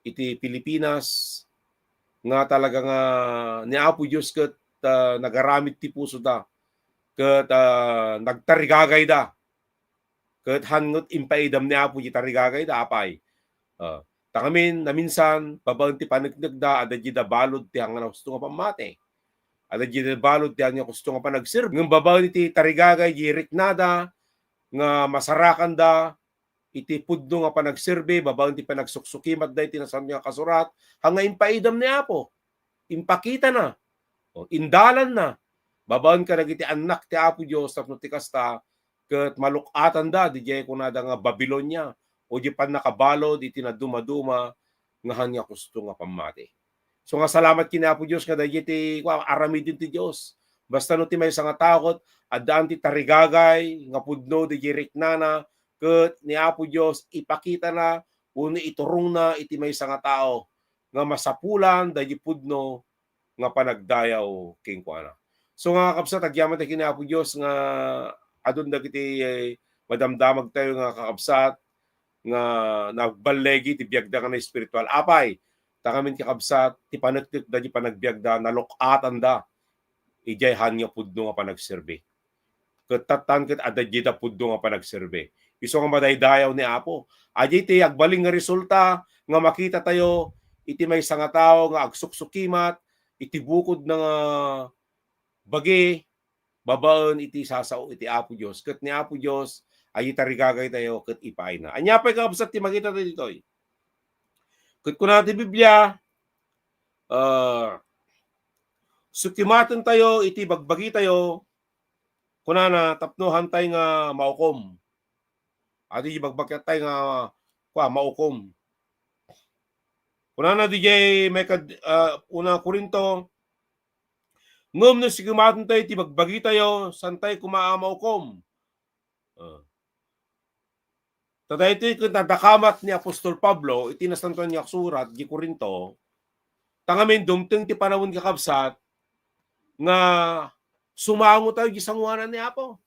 iti Pilipinas nga talaga nga ni Apo Dios ket, ah, nagaramid ti pusoda ket, ah, nagtarigagayda. Ket han nget impaidam ni Apo diay tarigagayda, apay? Ah, ta ngamin, naminsan, babaen ti paneknekda, adda dida balud ti hangan a husto nga pammati. Adda dida balud ti hangan a husto nga panagserbi. Ngem babaen iti tarigagay diay riknada nga masarakanda iti pudno nga panagserbi, babaen ti panagsuksukimada iti Nasanto nga Kasurat, hangan impaidam ni Apo. Impakitana. O, indalanna. Babaen kadagiti annak ti Apo Dios tapno ti kasta, ket maluk-atanda diay kunada nga Babilonia, o diay pannakabalud iti nadumaduma nga han nga husto nga pammati. So nga salamat ken Apo Dios nga daydiay ti, kua, aramiden ti Dios. Basta no ti maysa nga tao ket addaan ti tarigagay nga pudno diay riknana, ket ni Apo Dios ipakitana wenno iturongna iti maysa nga tao nga masapulan daydiay pudno nga panagdayaw kenkuana. So nga, kakabsat, agyamanak ken Apo Dios nga adun dagiti, eh, madamdamagtayo nga kakabsat nga nagballigi ti biagda nga espiritual. Apay, ta ngamin, kakabsat, ti paneknekda diay panagbiagda, naluk-atanda idiay han nga pudno nga panagserbi. Ket tattan ket adda dida pudno nga panagserbi. Isu nga madaydayaw ni Apo. Adda ti agbalin nga resulta nga makitatayo iti maysa nga tao nga agsuksukimat iti bukodna nga bagi babaen iti sasao iti Apo Dios. Ket ni Apo Dios, adda tarigagaytayo ket ipaayna. Ania pay, kakabsat, ti makitatayo ditoy? Ket kuna ti Biblia, ah, sukimatentayo iti bagbagitayo, kunana, tapno hantay nga maukom. Adi, bagbagitay nga, kua, maukom. Kunana diay maikad-, ah, una Corinto, ngem no sukimatentayo iti bagbagitayo, saantay koma a maukom. Ah. Ta daytoy ket nadakamat ni apostol Pablo iti Nasantoan nga Surat diay Corinto, ta ngamin dumteng ti panawen, kakabsat, nga sumangotayo diay sangoanan ni Apo.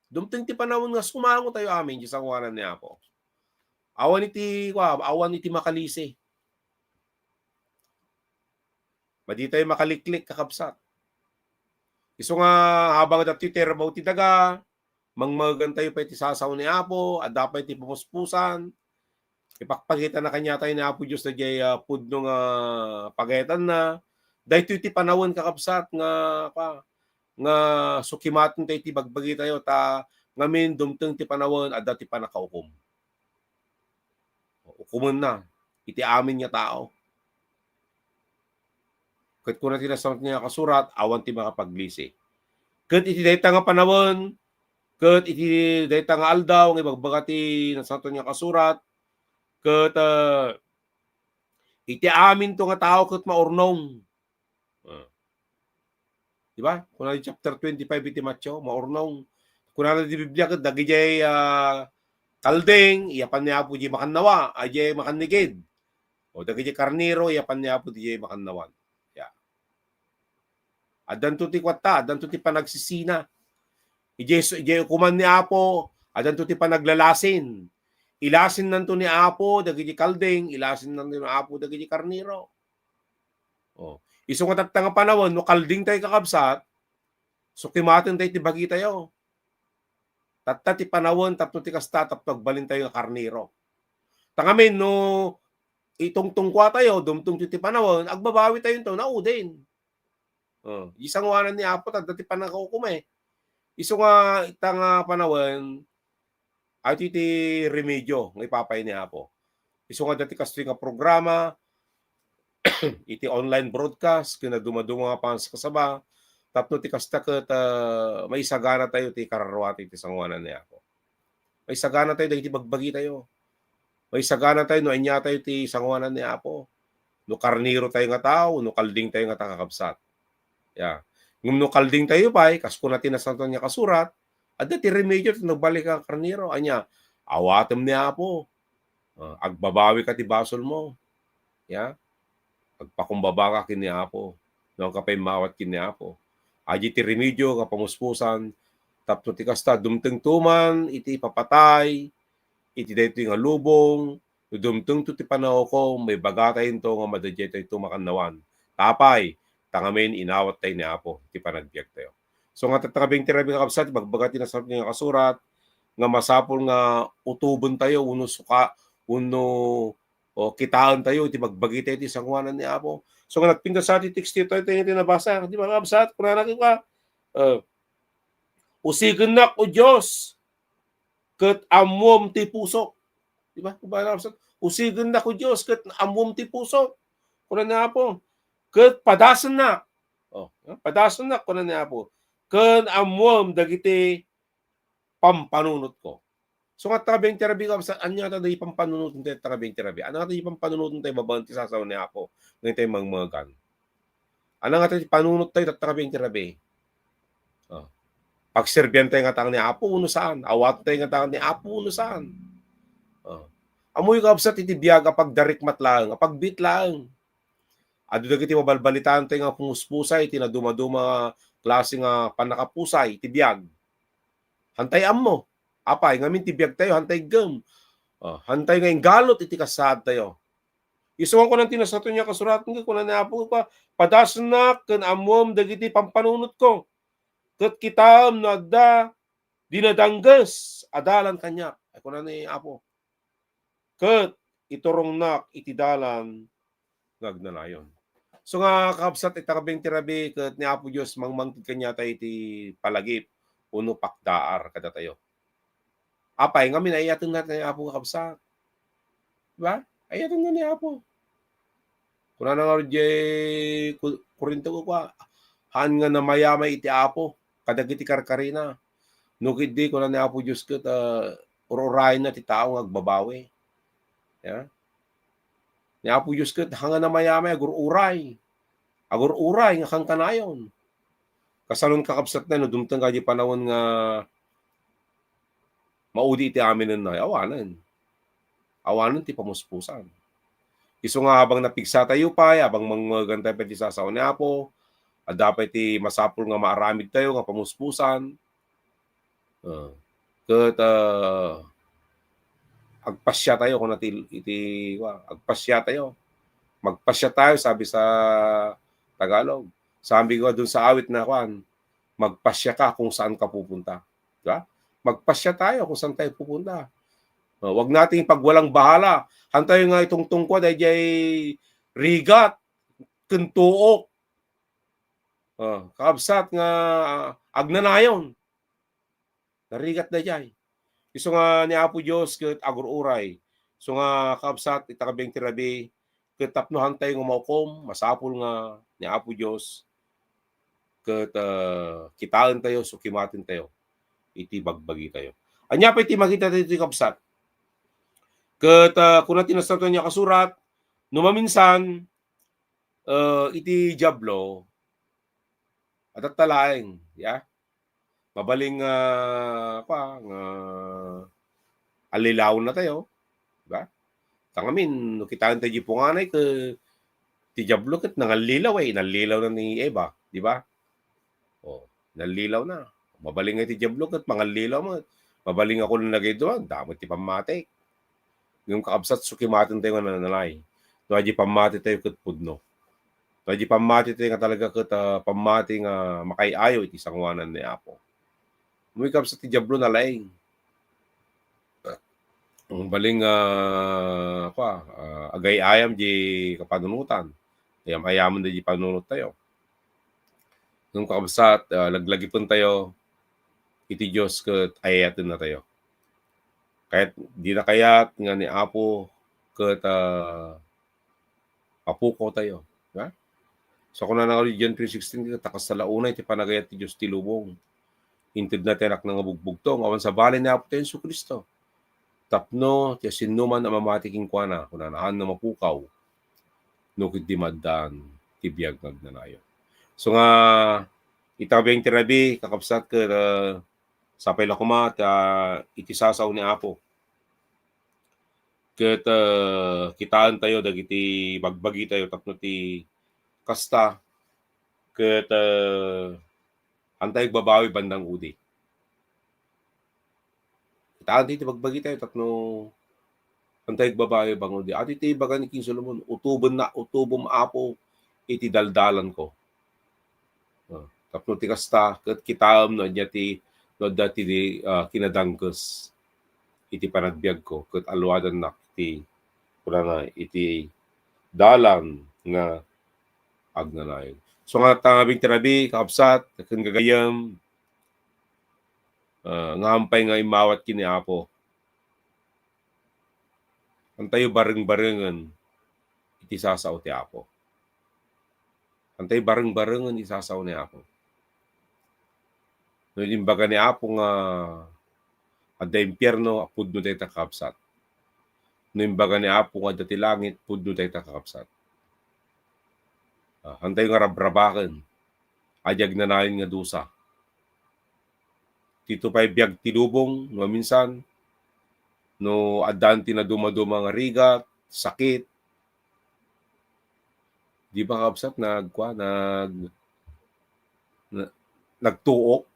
Dumteng ti panawen nga sumangotayo amin diay sangoanan ni Apo. Awan iti, kua, awan iti makalisi. Maditayo makaliklik, kakabsat. Isu nga habang datoy ti rabaw ti daga, mangmaegantayo pay ti sasao ni Apo, adda pay ti pamuspusan, ipakpakitana kaniatayo ni Apo Dios daydiay, ah, pudno nga pagayatanna. Daytoy ti panawen, kakabsat, nga, pa, nga sukimatentayo iti bagbagitayo, ta ngamin dumteng ti panawen, adda ti pannakaukom. Ukomenna iti amin nga tao. Ket kuna ti Nasanto nga Kasurat, awan ti makapaglisi. Ket iti dayta nga panawen, ket iti dayta nga aldaw nga ibagbaga ti Nasanto nga Kasurat, ket, ah, iti aminto nga tao ket maurnong. Ah. Di ba? Kuna ti chapter twenty-five iti Mateo, maurnong. Kunana ti Biblia ket dagidiay, ah, kalding, iyapan ni Apo diay makannawa, a diay makannigid. O dagidiay karnero, iyapan ni Apo diay makannawan. Ya. Addanto ti kuatta, addanto ti panagsisina. Idiay, idiay ukoman ni Apo, addanto ti panaglalasin. Ilasinnanto ni Apo dagiti kalding, ilasinnanto ni Apo dagiti karnero. Oh. Isu nga tatta nga panawen, no kaldingtayo, kakabsat, sukimatentayo ti bagitayo. Tatta ti panawen tapno ti kasta, tapno agbalintayo nga karnero. Ta ngamin, no itungtungkuatayo, dumtungto ti panawen, agbabawitayo, nauden. Oh, di sanguanan ni Apo, tadda ti panaghukom, eh. Isu nga ita nga panawen, adda ti remedio nga ipapay ni Apo. Isu nga adda ti kastoy nga programa, iti online broadcast, ken dumaduma nga panagkasaba, tapno ti kasta ket, ah, maisaganatayo ti kararuatan iti sanguanan ni Apo. Maisaganatayo dagiti bagbagitayo. Maisaganatayo no aniatayo ti sanguanan ni Apo. No karnerotayo nga tao, no kaldingtayo nga tao, kakabsat. Ya. Ngem no kaldingtayo pay, kas kuna ti Nasantoan nga Kasurat, adda ti remedio tapno agbalik a karnero. Ania, awatem ni Apo. Ah, agbabawika ti basolmo. Ya. Agpakumbabaka ken ni Apo. No, agka pay maawat ken ni Apo. Adda ti remedio nga pamuspusan, tapno ti kasta, dumtengto man iti ipapatay iti daytoy nga lubong, no dumtengto ti panaghukom, maibagatayo nga madaydiaytayo makannawan. Ta apay, ta ngamin inawattayo ni Apo ti panagbiagtayo. So, nga tatta nga abing ti rabii, kakabsat, ibagbaga ti Nasantoan nga Kasurat, nga masapul nga utobentayo, wenno suka-, wenno, o, kitaentayo iti bagbagitayo iti sanguanan ni Apo. So, nga nagpintas ti tekstotayo, tayo iti nabasa, di ba, kakabsat? Kunana ka, eh, "Usigennak, O Dios, ket ammuem ti pusok." Di ba? Di ba, kakabsat? "Usigennak, O Dios, ket ammuem ti pusok." Kuna ni Apo, "Ket padasennak." Oh, padasennak, kuna ni Apo, "Ken ammuem dagiti pampanunotko." So, nga tatta nga abing ti rabii, kakabsat, ania nga adda ti pampanunot iti tatta nga abing ti rabii? Ania nga adda ti pampanunot iti babaen ti sasao ni Apo nga intay mangmegan? Ania nga adda ti panunottayo tatta nga abing ti rabii? Oh. Pagserbiantayo nga tao ni Apo wenno saan? Awatentayo nga tao ni Apo wenno saan? Oh. Ammoyo, kakabsat, iti biag a pagdarikmat laeng, a pagbiit laeng. Adu dagiti mabalbalitaentayo nga pumuspusa iti nadumaduma nga klase nga pannakapusay iti biag. Hantay ammo. Apay, ngamin ti biagtayo, hantay gem. Ah, hantay nga inggalut iti kasaadtayo. Isu nga kunan ti Nasantoan nga Kasurat, nga kuna ni Apo, "Padasennak ken ammuem dagiti pampanunotko. Ket kitaem no adda dinadangges a dalan kaniak." Ay, kuna ni Apo, "Ket iturongnak iti dalan nga agnanayon." So nga, kakabsat, ita nga abing ti rabii ket ni Apo Dios mangmangted kaniatayo iti palagip wenno pakdaar kadatayo. Apay, ngamin, ay-ayatenna ni Apo, kakabsat. Di ba? Ay-ayatenna ni Apo. Kunana nga diay Ku-, Corinto, kua, "Haan nga namayamay iti Apo kadagiti karkarina. No ketdi," kuna ni Apo Dios, "ket, ah, ur-urayenna ti tao nga agbabawi." Ya. Ni Apo Dios ket, "Haan nga namayamay, agur-uray. Agur-uray nga kankanayon." Kasano, kakabsat, no dumteng ka diay panawen nga maudi iti aminenna, awanen. Awanen ti pamuspusan. Isu nga, habang napigsatayo pay, habang mangmegantayo pay ti sasao ni Apo, adda pay ti masapul nga maaramidtayo nga pamuspusan. Ah, ket, ah, agpasiatayo, kuna ti, iti, wa, agpasiatayo. Magpasiatayo, sabi sa Tagalog. Sabi ko dun sa awit na, kuan, "Magpasiaka kung saan ka pupunta." Di ba? Magpasiatayo kung saan tayo pupunta. Ah, wag nating pagwalang bahala. Hantayo nga itungtungko daydiay rigat ken tuok. Ah, kakabsat nga, ah, agnanayon. Narigat daydiay. Isu nga ni Apo Dios ket agur-uray. Isu nga, kakabsat, ita nga abing ti rabii, ket tapno hantayo nga maukom, masapul nga ni Apo Dios ket, ah, kitaentayo, sukimatentayo iti bagbagitayo. Ania pay ti makitatayo iti, kabsat? Ket, ah, kuna ti Nasantoan nga Kasurat, no maminsan, eh, iti Diablo, adda laeng, ya. Mabalin nga, kua, nga allilawennatayo, di ba? Ta ngamin, no kitaentayo diay punganay, ket ti Diablo ket nangallilaw, eh, nallilawna ni Eva, di ba? Oh, nallilawna. Mabalin nga ti Diablo ket mangallilaw met. Mabalin nga kunana daytoy, "Damo ti pammati." Ngem, kakabsat, sukimatentayo nga nanalay. No adda pammatitayo ket pudno. No adda pammatitayo nga talaga ket, ah, pammati nga makaay-ayo iti sanguanan ni Apo. Umay kabsat ti Diablo nalaing. Ang baling, ah, kua, ah, agay-ayam di kapanunotan. Ayam-ayamen da di panunot tayo. Ngem kakabsat, ah, laglagipen tayo iti Dios ket ayaten na tayo. Kayat, di na kayat nga ni Apo ket, ah, mapukaw tayo. Ha? So, kunana nga John three sixteen, "Ta kasta la unay ti panagayat ti Dios ti lubong. Intedna ti Anakna nga bugbugtong, awan sabali ni Apo tayo Jesu-Cristo. Tapno ti siasinoman a mamati kenkuana, kunana, haanna mapukaw, no ket di maaddaan ti biag nga agnanayon." So nga, ita nga biag ti rabii, kakabsat, ket, ah, sapay la koma ta iti sasao ni Apo. Ket, ah, kitaen tayo dagiti bagbagi tayo tapno ti kasta, ket, ah, haantayo agbabawi bandang udi. Kitaen tayo ti bagbagi tayo tapno haantayo agbabawi bandang udi. Adi ti ibaga ni King Solomon, "Utobenna, utobem, Apo, iti daldalanko." Ah, tapno ti kasta, ket kitaem no ania ti, no adda ti, ah, kinadangkes iti panagbiagko, ket aluadannak ti, kunana, iti dalan nga agnanayon. So nga, ta nga biag ti rabii, kakabsat, ken gagayyem, ah, nga haantayo nga immawat ken ni Apo. Haantayo bareng-barengen iti sasao ti Apo. Haantayo bareng-barengen iti sasao ni Apo. No imbaga ni Apo nga adda impierno, pudno dayta, kakabsat. No imbaga ni Apo nga adda ti langit, pudno dayta, kakabsat. Ah, haantayo nga rabrabaken a di agnanayon nga dusa. Dito pay biag ti lubong, no, minsan, no, addaan ti nadumaduma nga rigat, sakit, di ba, kabsat, nagkua, nag-, na-, nagtuok?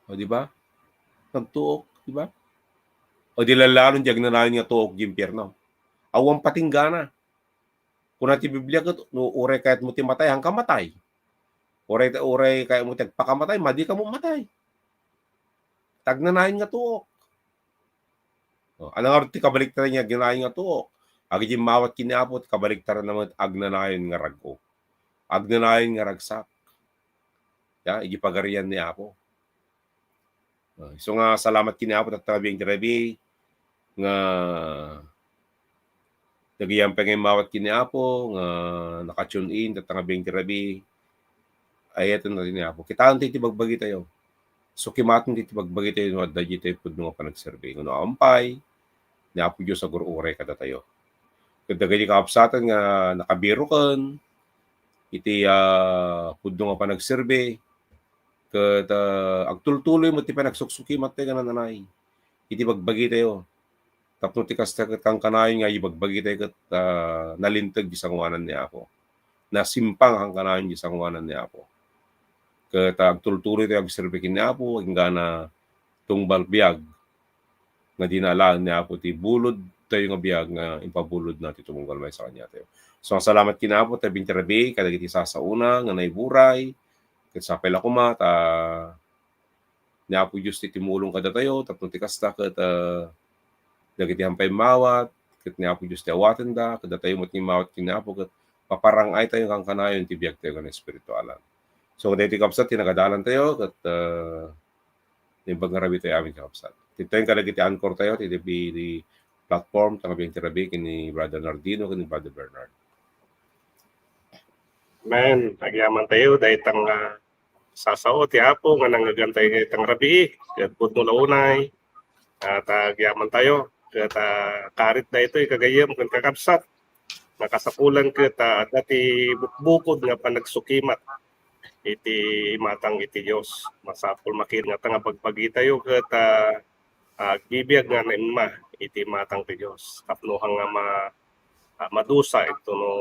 O, di ba? Nagtuok, di ba? O, di lalalo, di agnanayon nga tuok di impierno. Awan patinggana. Kuna ti Biblia ket, no, uray kayatmo ti matay, haanka matay. Uray, uray kayatmo ti agpakamatay, madika met matay. Agnanayon nga tuok. O, ania ngarud ti kabaliktaran nga agnanayon nga tuok? Agidimmawat ken ni Apo, ti kabaliktaran na met, agnanayon nga rag-o. Agnanayon nga ragsak. Ya, idi pagarian ni Apo. Ah, so nga, salamat ken ni Apo, tatta nga biag ti rabii, nga dagiti ampay nga immawat ken ni Apo, nga naka-tune in, tatta nga biag ti rabii, ayaten na ni Apo. Kitaen tayo ti bagbagi tayo. Sukimaten tayo ti bagbagi tayo, no adda ditoy pudno nga panagserbi. Ngem no awan pay, ni Apo Dios agur-uray kadatayo. Ket dagiti kakabsatan nga nakabiroken iti, ah, pudno nga panagserbi, ket, ah, agtultuloy met ti panagsuksukimatayo nga nananay iti bagbagi tayo. Tapno ti kasta ket kankanayon nga ibagbagi tayo ket, ah, nalinteg ti sangoanan ni Apo. Nasimpang kankanayon ti sangoanan ni Apo. Ket, ah, agtultuloy tayo agserbi ken ni Apo, inggana tungbal biag nga dinalan ni Apo ti bulod tayo nga biag nga impabulodna ti tumunggal maysa kaniatayo. So, salamat ken ni Apo, ta biag ti rabii, kadagiti sasaona nga naiburay, ket sapay la koma, ta ni Apo Dios ti tumulong kadatayo, tapno ti kasta ket, ah, dagiti ampay immawat, ket ni Apo Dios ti awatenda, ket datayo met nga immawat ken ni Apo, ket paparang-aytayo kankanayon ti biagtayo nga espiritualan. So, daytoy kabsat ti nagadalantayo, ket, ah, naimbag nga rabii tayo amin, kakabsat. Ti tayo kadagiti anchor tayo, ti, ti, ti platform, ta nga biag ti rabii, ken ni Brother Nardino, ken ni Brother Bernard. Amen. Agyamantayo, daytang, ah, sasao ti Apo nga nangngegantayo daytang rabii, ket pudno la unay, ah, ta agyamantayo, ket, ah, karit daytoy, gagayyem ken kakabsat, nakasapulan ket, ah, adda ti bukbukod nga panagsukimat iti imatang iti Dios. Masapul makiringat nga bagbagitayo ket, ah, agbibiag nga naimma iti imatang ti Dios. Tapno nga ma-, ah, madusa ito no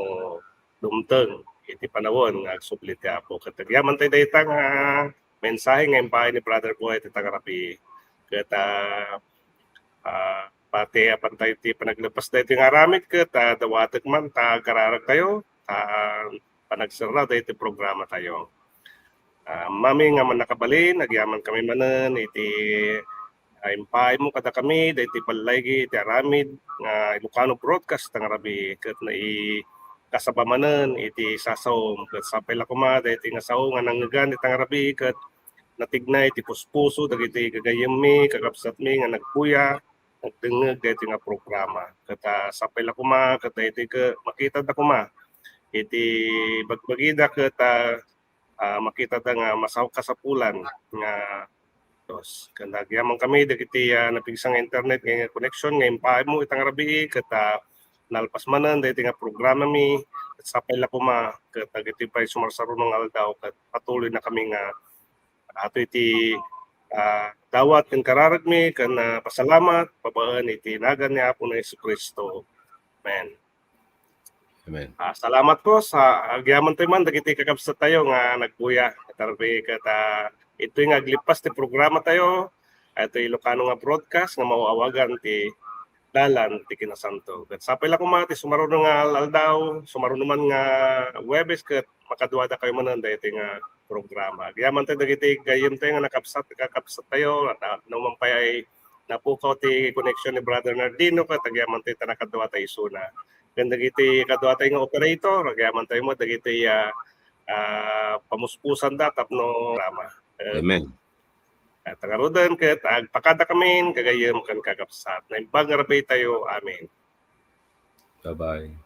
dumteng iti panawen nga agsubli ti Apo. Ket agyamantayo dayta nga mensahe nga impaay ni Brother Boy iti tangarapi. Ket, ah, ah, pati apan tayo ti panaglepas daytoy nga aramid ket, ah, dawatek man ta agararagtayo, ta, ah, panagserra daytoy programa tayo. Ah, ammami nga mannakabalin, agyamankami manen iti, ah, impaaymo kadakami daytoy balligi iti aramid nga Ilocano broadcast ita nga rabii ket naikasaba manen iti sasaom ket sapay la koma daytoy nga sao nga nangngegan ita nga rabii ket natignay ti puspuso dagiti gagayyemmi, kakabsatmi nga nagbuya, nagdengngeg daytoy nga programa. Ket, ah, sapay la koma ket daytoy ket makitada koma iti bagbagida ket, ah, ah, makitada nga masaw-, kasapulan nga Dios. Ken agyamankami dagiti, ah, napigsa nga internet nga connection nga impaaymo ita nga rabii ket, ah, nalpas manen daytoy nga programami ket sapay la koma ket dagiti pay sumarsarunong nga aldaw ket patuloy na kami nga ato iti, ah, dawat ken kararagmi ken, ah, pasalamat babaen iti nagan ni Apo na Jesu-Cristo. Amen. Amen. Ah, salamat ko sa agyamankami man dagiti kakabsat tayo nga nagbuya. Ket arbi ket, ah, itoy nga aglipas ti programa tayo, itoy Ilocano nga broadcast nga maawagan ti Dalan ti Kinasanto. Ket sapay la koma ti sumaruno nga al-, aldaw, sumaruno man nga Huwebes ket makaduada kayo manen daytoy nga programa. Agyaman tayo dagiti gayyem tayo nga nakabsat, kakabsat tayo, at, ah, no man pay ay napukaw ti connection ni Brother Nardino, ket agyaman tayo ta nakadua tayo isuna. Ken dagiti kadua tayo nga operator, agyaman tayo mo dagiti, ah, ah, pamuspusanda tapno programa. Eh, Amen. At ngaruden ket agpakada kamin, gagayyem ken kakabsat. Naimbag nga rabii tayo. Amen. Bye-bye.